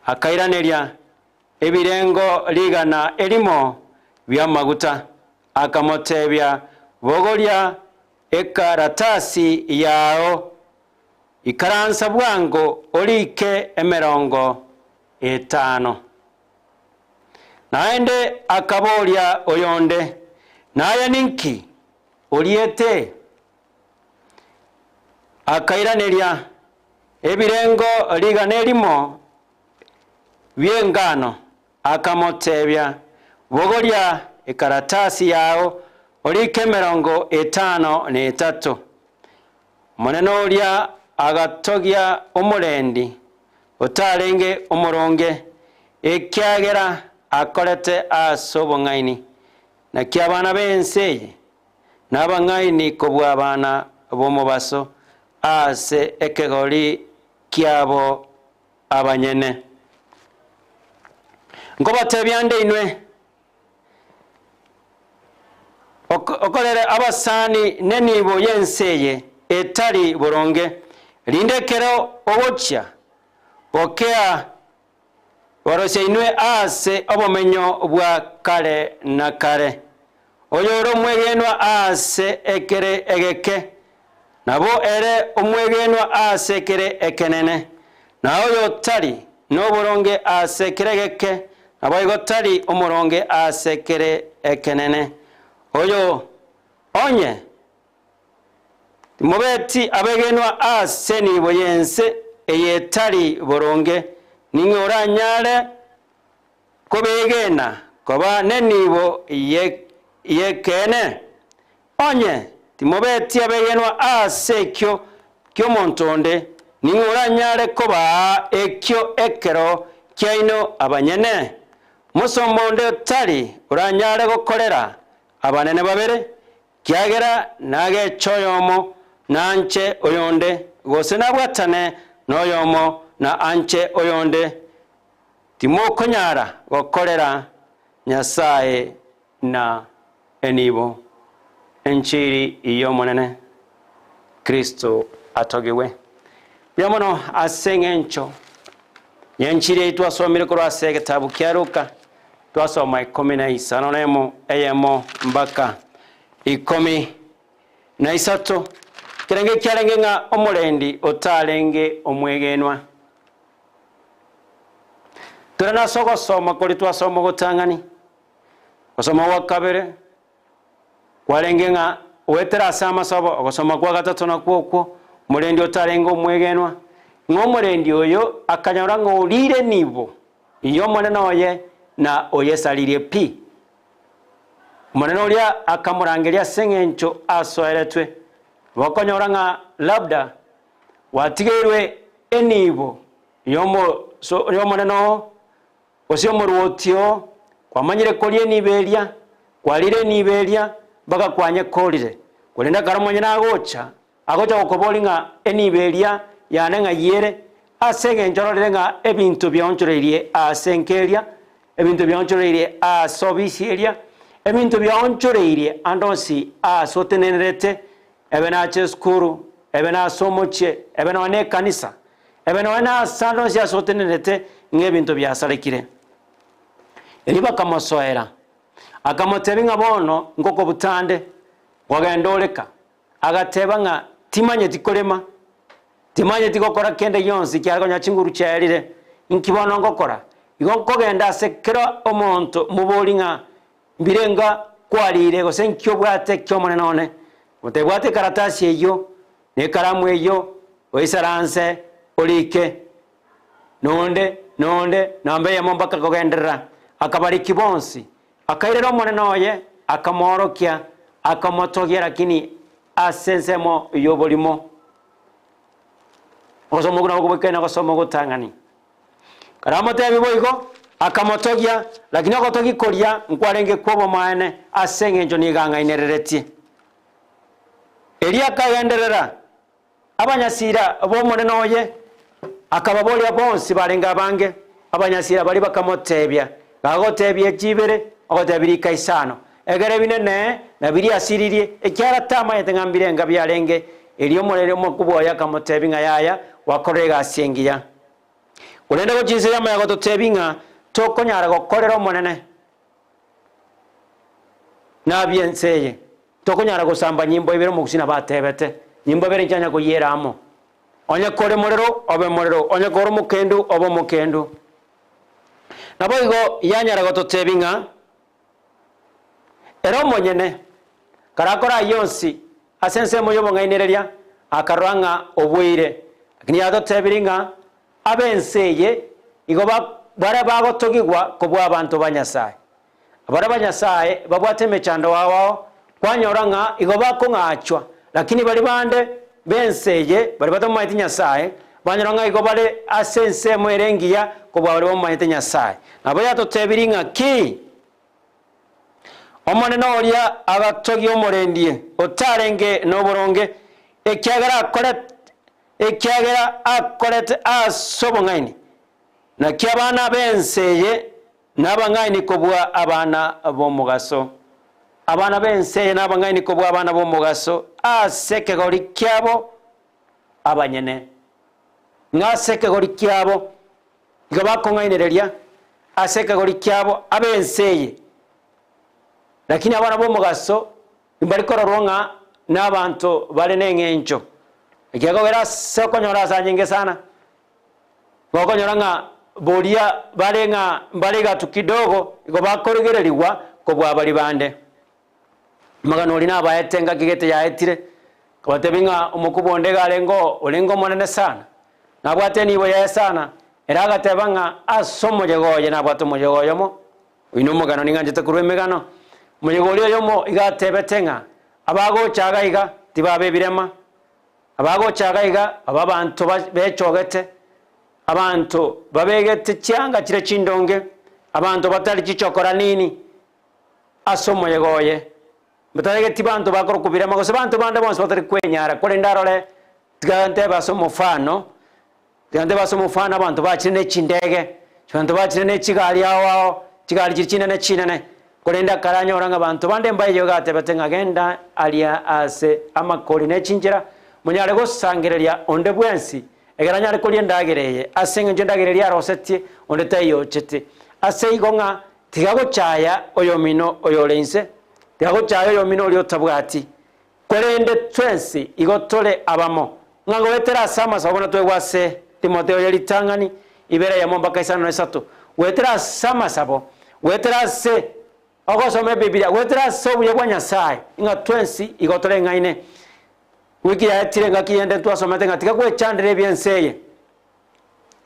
Speaker 1: Akairaneria, Ebirengo rigana erimo bi'amaguta. Akamotebia, Bogoria ekaratasi yao, Ikaransa bwango orike 50. Naende akaboria oyonde, Naye ninki oriete? Akairaneria, Ebirengo 100 bi'engano. Akamotebia, Bogoria ekaratasi yao, orike 53. Omonene oria agatogia omorendi otarenge omoronge, ekiagera akorete ase obong'aini. Naki abana b'ense eye nabang'aini kobua abana bw'omobaso ase ekegori kiabo abanyene. Nkobatebia nde inwe, okorere abasani nenibo y'ense eye etari boronge, rinde ekero ogochia gokea Borosie inwe ase obomenyo bwa kare na kare. Oyore omwegenwa ase ekere egeke, nabo ere omwegenwa ase ekere ekenene, na oyotari noboronge ase ekere egeke, naboigo tari omoronge ase ekere ekenene. Oyo onye Timobeti abegenwa ase enibo y'ense eye etari boronge, ning'o oranyare kobegena koba nenibo y'ekeene? Onye timobeti abegenwa ase ekio ki'omonto onde, ning'o oranyare kobaa ekio ekero kiaino abanyene? Mosomba onde tari oranyare gokorera abanene babere, Kiagera nageche oyomo, na anche oyonde, gose nabwatane noyomo, na anche oyonde, timokonyara gokorera Nyasae na enibo. Enchiri y'Omonene Kristo atogigwe. Mbuya mono ase eng'encho y'enchiri eyio twasomire korwa ase egetabu kia Luka. Twasoma ikomi na isano nemo eyemo mpaka 13. Ekerenge kiarenge ng'a omorendi otarenge omwegenwa. Tore nase ogosoma koria twasoma ogotang'ani, gosoma gwa kabere kwarenge ng'a goetera ase amasobo, ogosoma kwa gatato nakwo okwo, omorendi otarenge omwegenwa, ng'a omorendi oyo akanyora ng'a orire nibo. Y'Omonene oye, na oyesaririe pi. Omonene oria akamorangeria ase engencho asoeretwe, bokonyora ng'a labda gwatigeirwe enibo y'Omonene oo, gose omorwoti oo, kwamanyire koria enibo eria, kwarire enibo eria, mpaka kwanyekorire. Korende ekero omonyene agocha, Agocha gokoboria ng'a enibo eria yane ng'ai ere, ase engencho ororire ng'a ebinto biaonchoreirie aase enka eria, ebinto biaonchoreirie aase obisi eria, ebinto biaonchoreirie ande onsi aase otenenerete, ebe nache esukuru, ebe nase omochie, ebe nonya na ekanisa, ebe nonya na ase ande onsi ase otenenerete ng'a ebinto biasarekire. Erio bakamosoera, akamotebia ng'a bono ngokobuta nde, gogenda oreka. Agateba ng'a timanyeti korema, timanyeti gokora kende gionsi ekiagera konya chinguru chiaerire, inki bono ngokora? Igo nkogenda ase kera omonto mobori ng'a mbirenga kwarire gose nki obwate ki'omonene one. Motebwate ekaratasi eyio, na ekaramu eyio, oisaranse orike. Nonde, nonde, namba eyemo mpaka kogenderera. Akabariki bonsi. Akairera omonene oye, akamoorokia, akamotogia lakini ase ensemo y'oborimo. Ogosoma okwo nabo kobwekaine ogosoma ogotang'ani. Karamotebie boigo, akamotogia, lakini ogotogia koria nkwarenge kw'obomaene ase engencho nigo ang'ainereretie. Erio akagenderera. Abanyasira b'omonene oye akababoria bonsi barenge abange, abanyasira baria bakamotebia, Gagotebia chibere, ogotebia rika isano, egere binene na biria asiririe, ekiagera tamanyete ng'a mbirenga biarenge. Erio omoreri omokubwa oye akamotebia ng'a yaya, gwakorire egasi engiya. Korende gochia inse yamanya gototebia ng'a tokonyara gokorera Omonene nabi'ense eye. Tokonyara gosamba nyimbo ibere omogusii nabo atebete, nyimbo ibere nchianya koyiera amo. Onye kore morero, obe morero, onye kore omokendu, obe omokendu. Naboigo yanyara gototebia ng'a ere omonyene karakore ayio onsi ase ensemo y'obong'ainereria, akarora ng'a oboire. Lakini yatotebirie ng'a ab'ense eye igo baria bagotogigwa kobua abanto ba Nyasae. Baria ba Nyasae babwate emechando ao ao, kwanyora ng'a igo bakong'achwa, lakini baria bande b'ense eye, baria batamomanyeti Nyasae, banyora ng'a igo bare ase ensemo ere engiya kobua baria bamomanyete Nyasae. Nabo yatotebirie ng'a ki? Omonene oria agatogia omorendie otarenge noboronge. Ekiagera akorete, ekiagera akorete ase obong'aini. Naki abana b'ense eye nabang'aini kobua abana b'omogaso. Abana b'ense eye nabang'aini kobua abana b'omogaso ase ekegori kiabo abanyene. Ng'a ase ekegori kiabo igo bakong'ainereria, ase ekegori kiabo ab'ense eye. Lakini abana b'omogaso Mbari kororwa ng'a nabanto bare neng'encho, ekiagera ase okonyora ase anyinge sana, gokonyora ng'a boria bare ng'a mbare egatu kidogo igo bakorigererigwa kobua baria bande. Omogano oria nabaete engaki gete yaetire, nkabatebia ng'a omokubwa onde iga arenge oo orenge omonene sana, nabwate enibo yaye sana, ere agateba ng'a ase omoyega oye nabwate omoyega oyomo, Oyio nomogano ning'anchete korwa emegano. Omoyega oria oyomo iga atebete ng'a abagocha iga iga tibabe ebirema, abagocha iga iga babe abanto bechogete, abanto babegete chianga chire chindonge, abanto batari chichokora nini ase omoyega oye. Bataregeti banto bakorokwa birema gose banto bande bonsi batari kwenyara, korende arore tiga ntebe ase omofano. Tiga ntebe ase omofano abanto bachire ne chindege, abanto bachire ne chigari ao ao, chigari chiria chinene chinene, korende akaranyora ng'a abanto bande mbaiyio iga atebete ng'a genda aria ase amakori ne chinchera, monyare gosangereria onde bwensi, ekero anyare koria endagera eye, ase engencho endagera eria arosetie, onde taiyochete. Ase igo ng'a tiga gochaya oyomino oyore inse, tiga gochaya oyomino oria otabwati, Korende twensi igo tore abamo, ng'a goetera ase amasabo buna twegwa ase Timotheo ye ritang'ani, ibere eyemo mpaka isano na isato, goetera ase amasabo, goetera ase ogosoma Ebibilia, goetera ase obuya bwa Nyasae, ng'a twensi igo toreng'aine. Wiki yaetire engaki yende ntwasomete ng'a tiga gwechandera ebi'ense eye.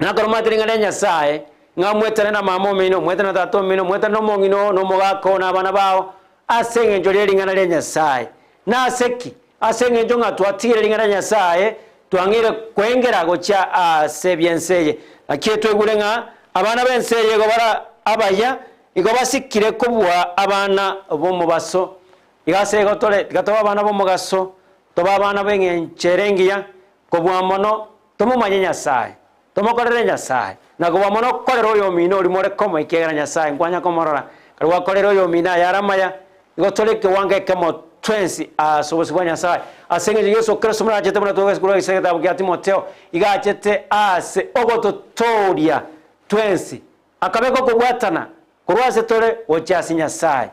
Speaker 1: Nakero omanyete ring'ana ria Nyasae, ng'a omwetane na mama omino, omwetane na tata omino, omwetane na omong'ina oo, na omogaka oo, na abana bao, ase eng'encho rie ring'ana ria Nyasae. Nase ki? Ase eng'encho ng'a twatigire ring'ana ria Nyasae, twang'eire koengera gochia ase ebi'ense eye. Naki etwaigure ng'a abana b'ense eye igo bare abaya, igo basikire kobua abana b'omobaso. Iga ase igo tore, tiga tobe abana b'omogaso, tobe abana b'eng'encho ere engiya, kobua mono Tomomanye Nyasae, tomokorere Nyasae, na kobua mono korera oyomino oria more komo, ekiagera Nyasae nkwanya komorora. Ekero gwakorera oyomino ayare amaya, igo tore ekewango ekemo twensi ase obosio bwa Nyasae. Ase engencho Yeso Kristo buna achete buna togosoma korwa ase egetabu gia Timotheo, iga achete ase ogototooria twensi, akabeka okobwatana korwa ase tore gochia ase Nyasae.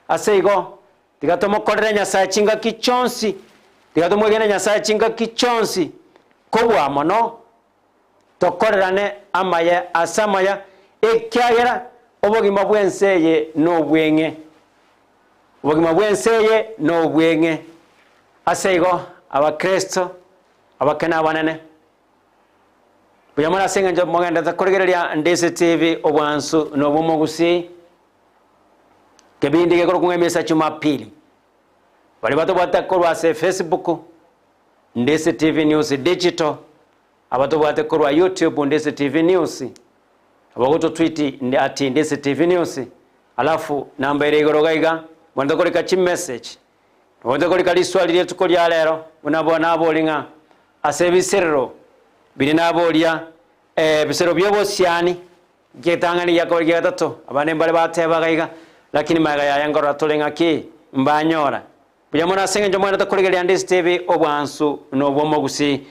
Speaker 1: Ase igo, Tiga tomokorere Nyasae chingaki chionsi, tiga tomwegene Nyasae chingaki chionsi, kobua mono tokorerane amaya ase amaya, ekiagera obogima bw'ense eye nobweng'e. Obogima bw'ense eye nobweng'e. Ase igo, Abakristo, abake na abanene, mbuya mono ase eng'encho mogenderete korigereria Ndisi TV, obwansu na obw'omogusii. Kebindi gekorokwa ng'a Emisa Jumapili. Baria batobwate korwa ase Facebook, Ndisi TV News Digital, abatobwate korwa YouTube Ndisi TV News, abagototwiti at Ndisi TV News, alafu namba ere igoro iga iga, bonde korika chimessage, bonde korika riswali rietuko ria rero, buna bono nabori ng'a ase ebiserero biria naboria, ebisero bia obosiani. Egetang'ani giakobere kia gatato, abande mbare batebaga iga, lakini magega yaye nkorora tore ng'aki mbanyora. Buya mono ase engencho mwenete korigereria Ndisi TV obwansu na obw'omogusii.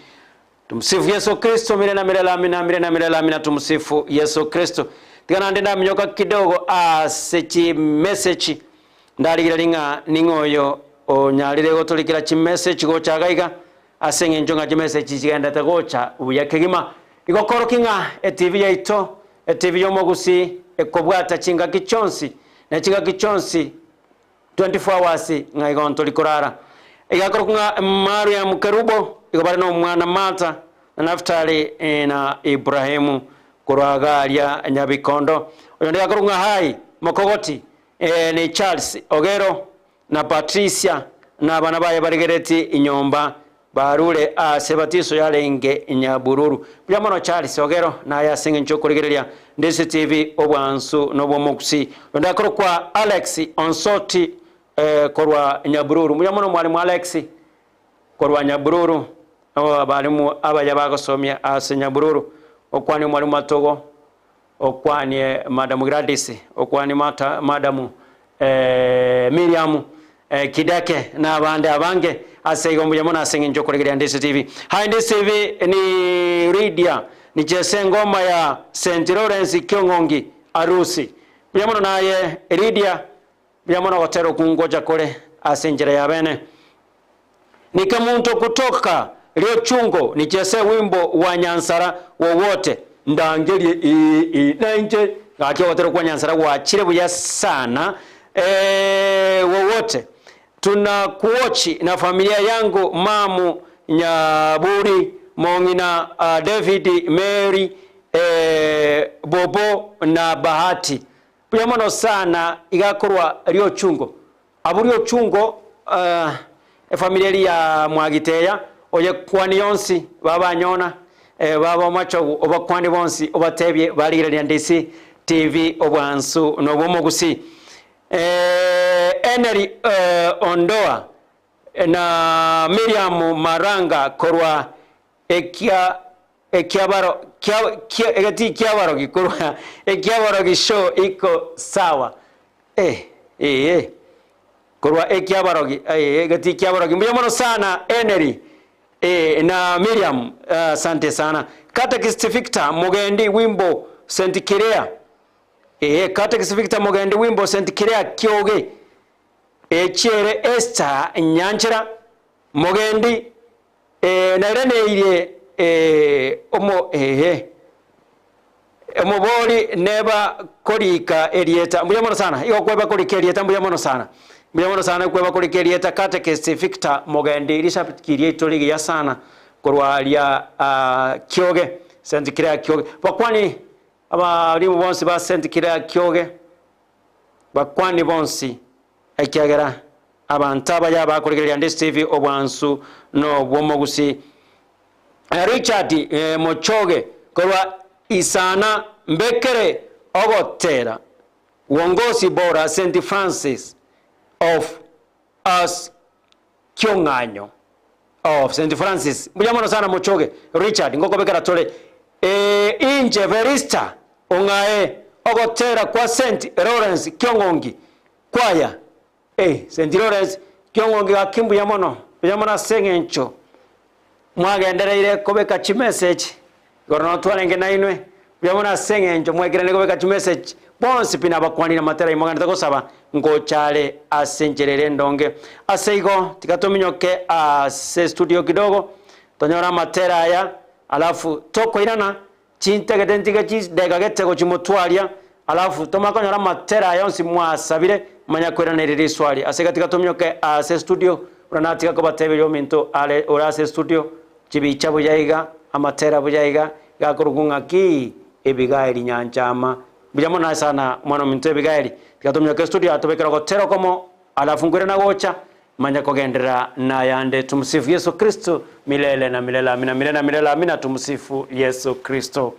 Speaker 1: Tumsifu Yesu Kristo milele na milele amina milele na milele amina tumsifu Yesu Kristo. Tiga naende ndaminyoka kidogo ase chimessage ndarigereria ng'a ning'o oyo onyarire gotorikera chimessage gocha iga iga. Ase engencho ng'a chimesa echi chigendete gocha buya kegima, igo korokia ng'a etibi yaito, etibi y'omogusii, ekobwata chingaki chionsi, ne chingaki chionsi 24 hours ng'a igo ntori korara. Iga akorokwa ng'a Mariam Kerubo, igo bare nomwana Martha, na Naftali, na Ibrahimu, korwa iga aria Nyabikondo. Oyonde iga akorokwa ng'a Hai Mokogoti, ni Charles Ogero, na Patricia na abana baye barigeretie inyomba barure aase ebatiso yarenge nyabururu. Buya mono Charles Ogero naye ase engencho yokorigereria Ndisi TV obwansu na obwomogusii. Onde akorokwa Alex Onsoti korwa Nyabururu. Mbuya mono mwalimu Alex. Korwa Nyabururu, nabo abalimu abaya bagosomia ase Nyabururu, okwanie omwalimu Matogo, okwanie Madam Gladys, okwanie Mata, Madam Miriam Kideke na abande abange. Ase igo mbuya mono ase eng'encho okoregereria Ndisi TV. Hi Ndisi TV ni Lydia nichese engoma ya St Lawrence Kiong'ongi Arusi. Mbuya mono naye Lydia, mbuya mono gotera okwo ngocha kore ase enchera ya bene. Nikemunto kutoka Riochungo nichese wimbo wa Nyansara wowote ndangerie ii nainche gaki ogotera kwa Nyansara gwachire buya sana eeh wowote tunakuochi na familia yangu mamu Nyaburi mong'ina David Mary eeh Bobo na Bahati buya mono sana iga korwa Riochungo Abwo riochungo efamiri eria ya Mwagiteya, oye kwani yonsi babanyona, baba omachogu obakwane bonsi obatebie barigereria Ndisi TV obwansu nobwomogusi. Henry Ondoa na Miriam Maranga korwa ekia ekiabaro kia kia egeti kiabarogi korwa ekiabarogi show iko sawa. Eh, ee, korwa ekiabarogi, eh, egati kiabarogi. Mbuya mono sana Henry eh, na Miriam, asante sana. Catechist Victor Mugendi wimbo St. Kirea. Eh, Catechist Victor Mugendi wimbo St. Kirea Kioge. Echiere Esther Nyanchera Mugendi eh, nairaneirie eh, omo eh, Omobori neba korika erieta. Mbuya mono sana. Igo kweba korika erieta mbuya mono sana. Mbuya mono sana kweba korika erieta Catechist Victor Mogendi risabiki riaito rigiya sana korwa ria Kioge St. Clair Kioge. Bakwani abalimu bonsi ba St. Clair Kioge bakwani bonsi ekiagera abanto abaya bakorigereria Ndisi TV obwansu nobwomogusi. Richard Mochoge korwa Isana mbekere ogotera Uongozi Bora St Francis of As Kiong'anyo of St Francis. Mbuya mono sana Mochoge Richard ngokobekera tore inche Verista ong'ae ogotera kwa St Lawrence Kiong'ongi kwaya St Lawrence Kiong'ongi gaki mbuya mono mbuya mono ase eng'encho Mwagendereire kobeka chimessage, igoro nao twarenge nainwe, mbuya mono ase eng'encho mwaikeranire kobeka chimessage, bonsi pi nabakwanire amatera imogenderete gosaba, ngocha are ase enchera ere endonge. Ase igo, tiga tominyoke ase estudio kidogo, tonyore amatera aya, alafu tokoirana, Chintagete ntige chidegagete gochia motwaria, alafu tomanye konyora amatera aya onsi mwasabire, manya koiraneria riswari. Ase iga tiga tominyoke ase estudio, buna natiga kobateberia ominto are ore ase estudio, chibicha buya iga, amatera buya iga, iga akorokwa ng'aki? Ebigaeli Nyanchama. Mbuya mono aye sana mwana ominto Ebigaeli. Tiga tominyoke estudio atobekere ogotera okomo, alafu nkoirana gocha, Manya kogenderera nayande. Tumsifu Yesu Kristo milele na milele amina milele na milele amina tumsifu Yesu Kristo.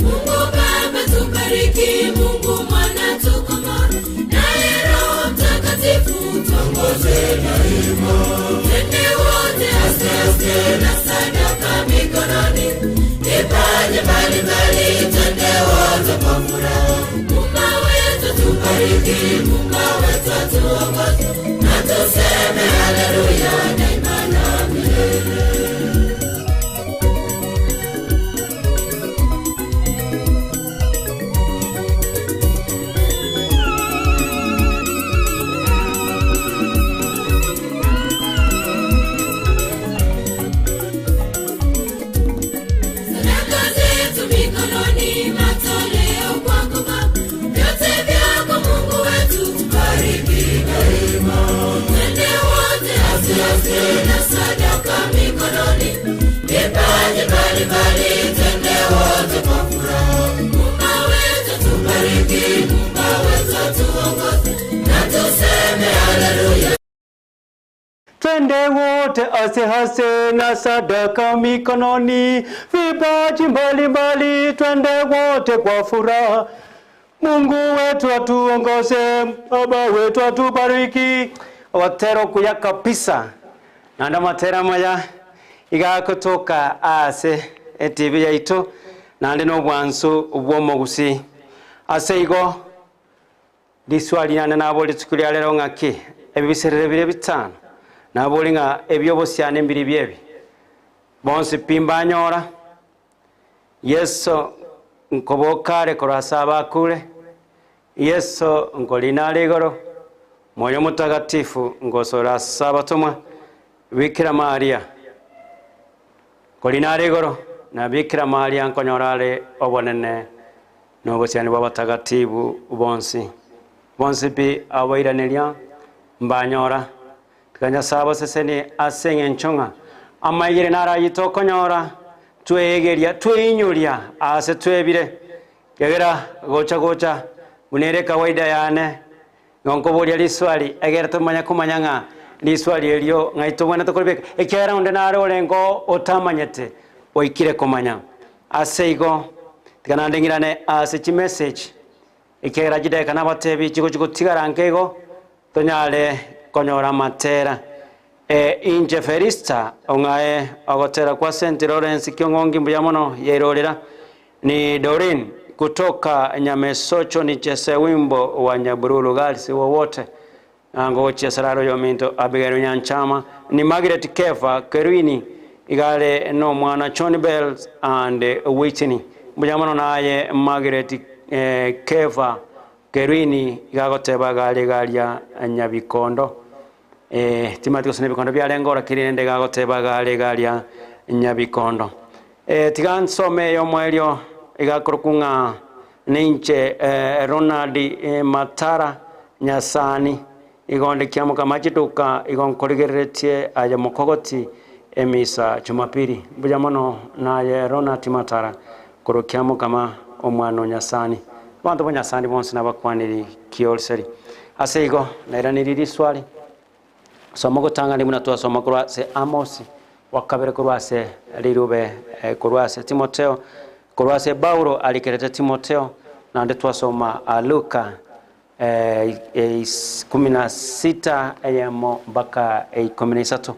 Speaker 2: Mungu Baba tubariki, Mungu Mwana tukomboe, naye Roho Mtakatifu tuongoze daima. Twende wote aste aste na sadaka mikononi, vipaji mbalimbali, twende wote kwa furaha. Muumba wetu tubariki. atubariki, Muumba wetu atuongoze, na tuseme haleluya daima na milele. Sadaka zetu mikononi, matoleo kwako Baba, vyote vyako Mungu wetu, tubariki daima. Twende wote asease na sadaka mikononi, vipaji mbalimbali, twende wote kwa furaha. Muumba wetu tubariki, Muumba wetu atuongoze, na tuseme haleluya.
Speaker 1: Twende wote asehase na sadaka mikononi, vipaji mbalimbali, twende wote kwa furaha. Mungu wetu atuongoze, Baba wetu atubariki. Watero kuya kabisa nanda matera maya igakutoka ase etv yaito nande nobwansu bwomogusi ase igo liswali nande nabo rituku ria rero ng'aki ebibiserere bire bitano nabori ng'a ebyobosiana embiri byebi bonsi pi mbanyora yeso nkobokare korasa abakure yeso nkorinare igoro mwoyo mutagatifu ngosora ase abatomwa bikira maria nkorinare igoro na bikira maria nkonyorare obonene na obosiani bwa abatagatifu bonsi bonsi pi abairaneria mbanyora tikanyasaba seseni ase eng'encho amaigere narayita okonyora tweegeria tweinyuria ase twebire kegera gocha gocha bunere kawaida yane ngonkoboria riswali egere tomanya komanya ng'a riswali erio ng'ai tobwenerete koribeka ekiagera onde nare orengo otamanyete oikire komanya ase igo tiga naende ng'irane ase chimessage ekiagera chideka nabatebi chigo chigotigara nke igo tonyare konyora matera e, inche Felista ong'ae ogotera kwa St Lawrence Kiong'ongi mbuya mono yairorera ni Dorin kutoka Nyamesocho ni chese wimbo wa Nyabururu Girls wowote angochia sararo yominto Abigail Nyanchama ni Margaret Kefa Kerwini igale no mwana Choni Bells and Whitney mbuya mono naye Margaret Kefa Kerwini igagoteba gari garia Nyabikondo timati gose nebikondo biarenge orakiri gagoteba gari garia Nyabikondo tiga nsome yomwerio igakorokwa ng'a ninche Ronald Matara Nyasani igonde kia mukama chiduka igonkorigereretie aye mokogoti emisa Jumapili mbuya mono naye Ronald Matara korokia mukama omwana o Nyasani abanto ba Nyasani bonsi nabakwaniri kiorseri ase igo nairaniri riswali soma gotang'ani buna twasoma korwa ase Amosi wakabere korwa ase rirube korwa ase Timoteo korwa ase Paulo arikerete Timoteo naende twasoma Luka 16 eyemo mpaka 13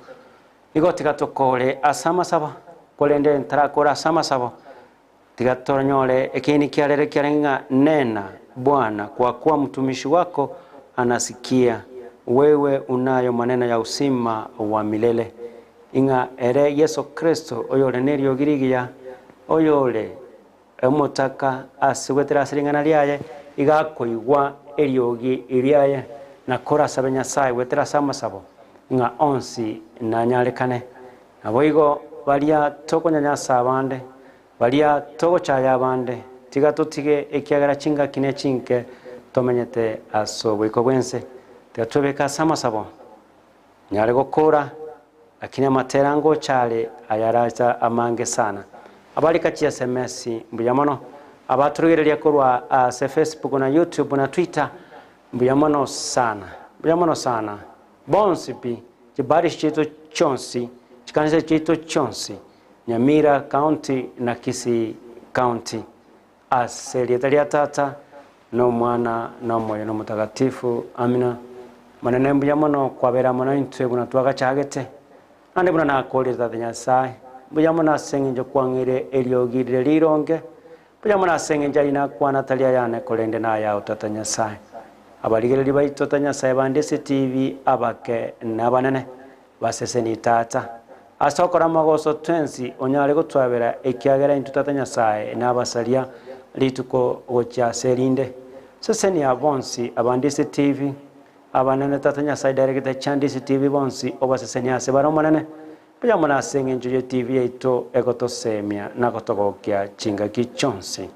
Speaker 1: igo tiga tokore ase amasabo korende ntarakora ase amasabo tiga tonyore ekini kiarere kiarenge ng'a nena Bwana kwa kuwa mtumishi wako anasikia wewe unayo maneno ya usima wa milele ing'a ere Yesu Kristo oyore neriogirigia oyore omotaka ase gwetera ase ring'ana riaye igakoigwa eriogi riaye na korasabe Nyasaye gwetera ase amasabo ng'a onsi nanyarekane nabo igo baria tokonyanyasa abande baria togochaya abande tiga totige ekiagera chingaki na chinke tomenyete ase oboiko bwense tiga twebeke ase amasabo nyare gokora lakini amatera ngochare ayaracha amange sana abarika chi SMS mbuya mono abaturugereria korwa ase Facebook na YouTube na Twitter mbuya mono sana mbuya mono sana bonsi pi chibarishi chitu chonsi chikanisa chitu chonsi Nyamira County na Kisii County ase rieta ria tata no mwana no moyo no mutagatifu amina manene mbuya mono kwabera mono intwe buna twagachagete ande buna nakorire tata Nyasaye mbuya mono ase eng'encho kwang'ire eriogirire rironge mbuya mono ase eng'encho aria nakwana tari ayane korende nayao tata Nyasaye. Abarigereria baito ta Nyasae bande ase TV abake na abanene, baseseni Tata. Ase okora amagoso twensi onyare gotwabera ekiagera intwe Tata Nyasae na abasaria rituko gochia ase erinde. Sesenia bonsi abande ase TV, abanene Tata Nyasae director Chandisi TV bonsi obasesenie ase bare Omonene. Mbuya mono ase eng'encho ye TV yaito egotosemia na gotogokia chingaki chionsi.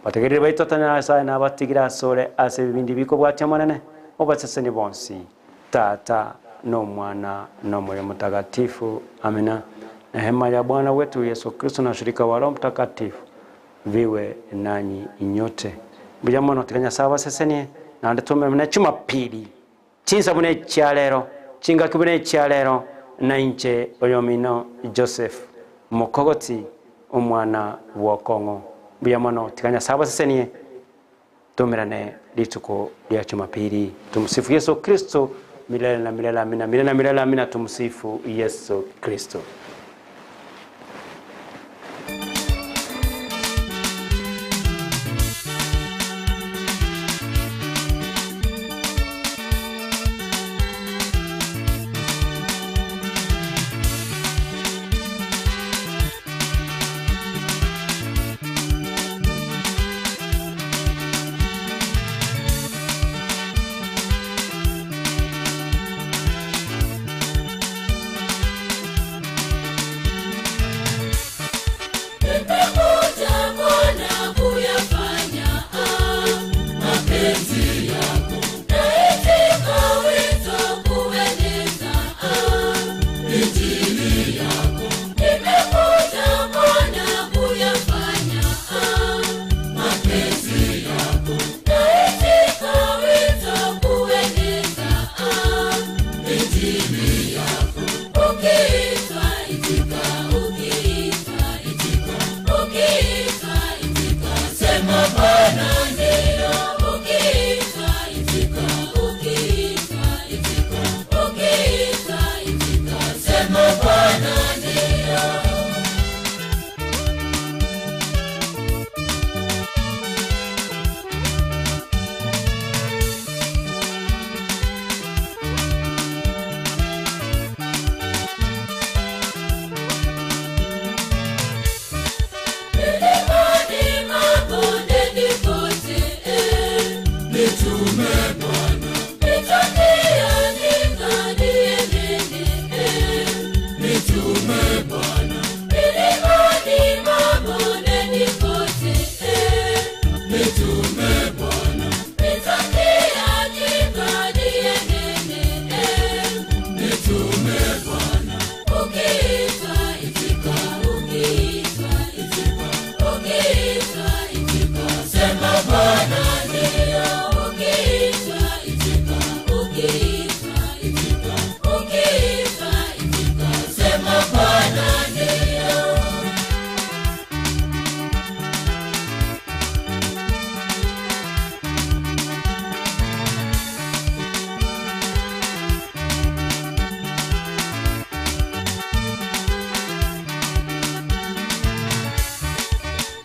Speaker 1: Bategereri baito Tata Nyasae nabatigire asore ase ebibindi bikobwatia Omonene, obasesenie bonsi, Tata, na Omwana, na Omoyo Mtakatifu. Amina. Nehema ya Bwana wetu Yesu Kristo na ushirika wa Roho Mtakatifu viwe nanyi nyote. Mbuya mono tiga Nyasae abasesenie, naende twomere buna Jumapili, chinsa buna echia rero, chingaki buna echia rero, na inche oyomino Joseph Mokogoti, omwana bw'okong'o. Mbuya mono tiga Nyasae abasesenie, tumerane rituko ria Jumapili. Tumsifu Yesu Kristo milele na milele amina, milele na milele amina. Tumsifu Yesu Kristo.
Speaker 2: Nimekuja Bwana kuyafanya mapenzi yako, naitika wito kueneza injili yako. Nimekuja Bwana kuyafanya mapenzi yako, naitika wito kueneza injili yako. Ukiitwa itika, ukiitwa itika, ukiitwa itika, sema Bwana ndio. Ukiitwa itika, ukiitwa itika, ukiitwa itika, sema Bwana ndio. Milimani, mabondeni kote, nitume Bwana. Nitokea nikanienende, nitume Bwana. Milimani, mabondeni kote, nitume Bwana. Nitokea nikanienende, nitume Bwana. Ukiitwa itika, ukiitwa itika, ukiitwa itika, sema Bwana ndio. Ukiitwa itika, ukiitwa itika, ukiitwa itika, sema Bwana ndio.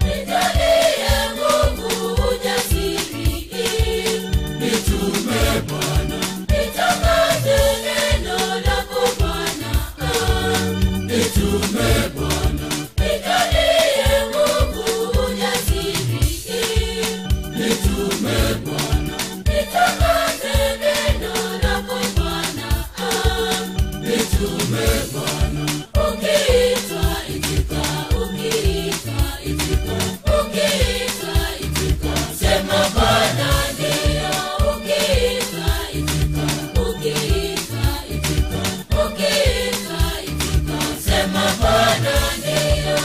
Speaker 2: Nijalie nguvu, ujasiri, nitume Bwana. Nitangaze neno lako Bwana, nitume Bwana. Nijalie nguvu, ujasiri, nitume Bwana. Nitangaze neno lako Bwana, nitume Bwana. Ukiitwa itika, ukiitwa itika, ukiitwa itika, sema Bwana ndio. Ukiitwa itika, ukiitwa itika, ukiitwa itika, sema Bwana ndio.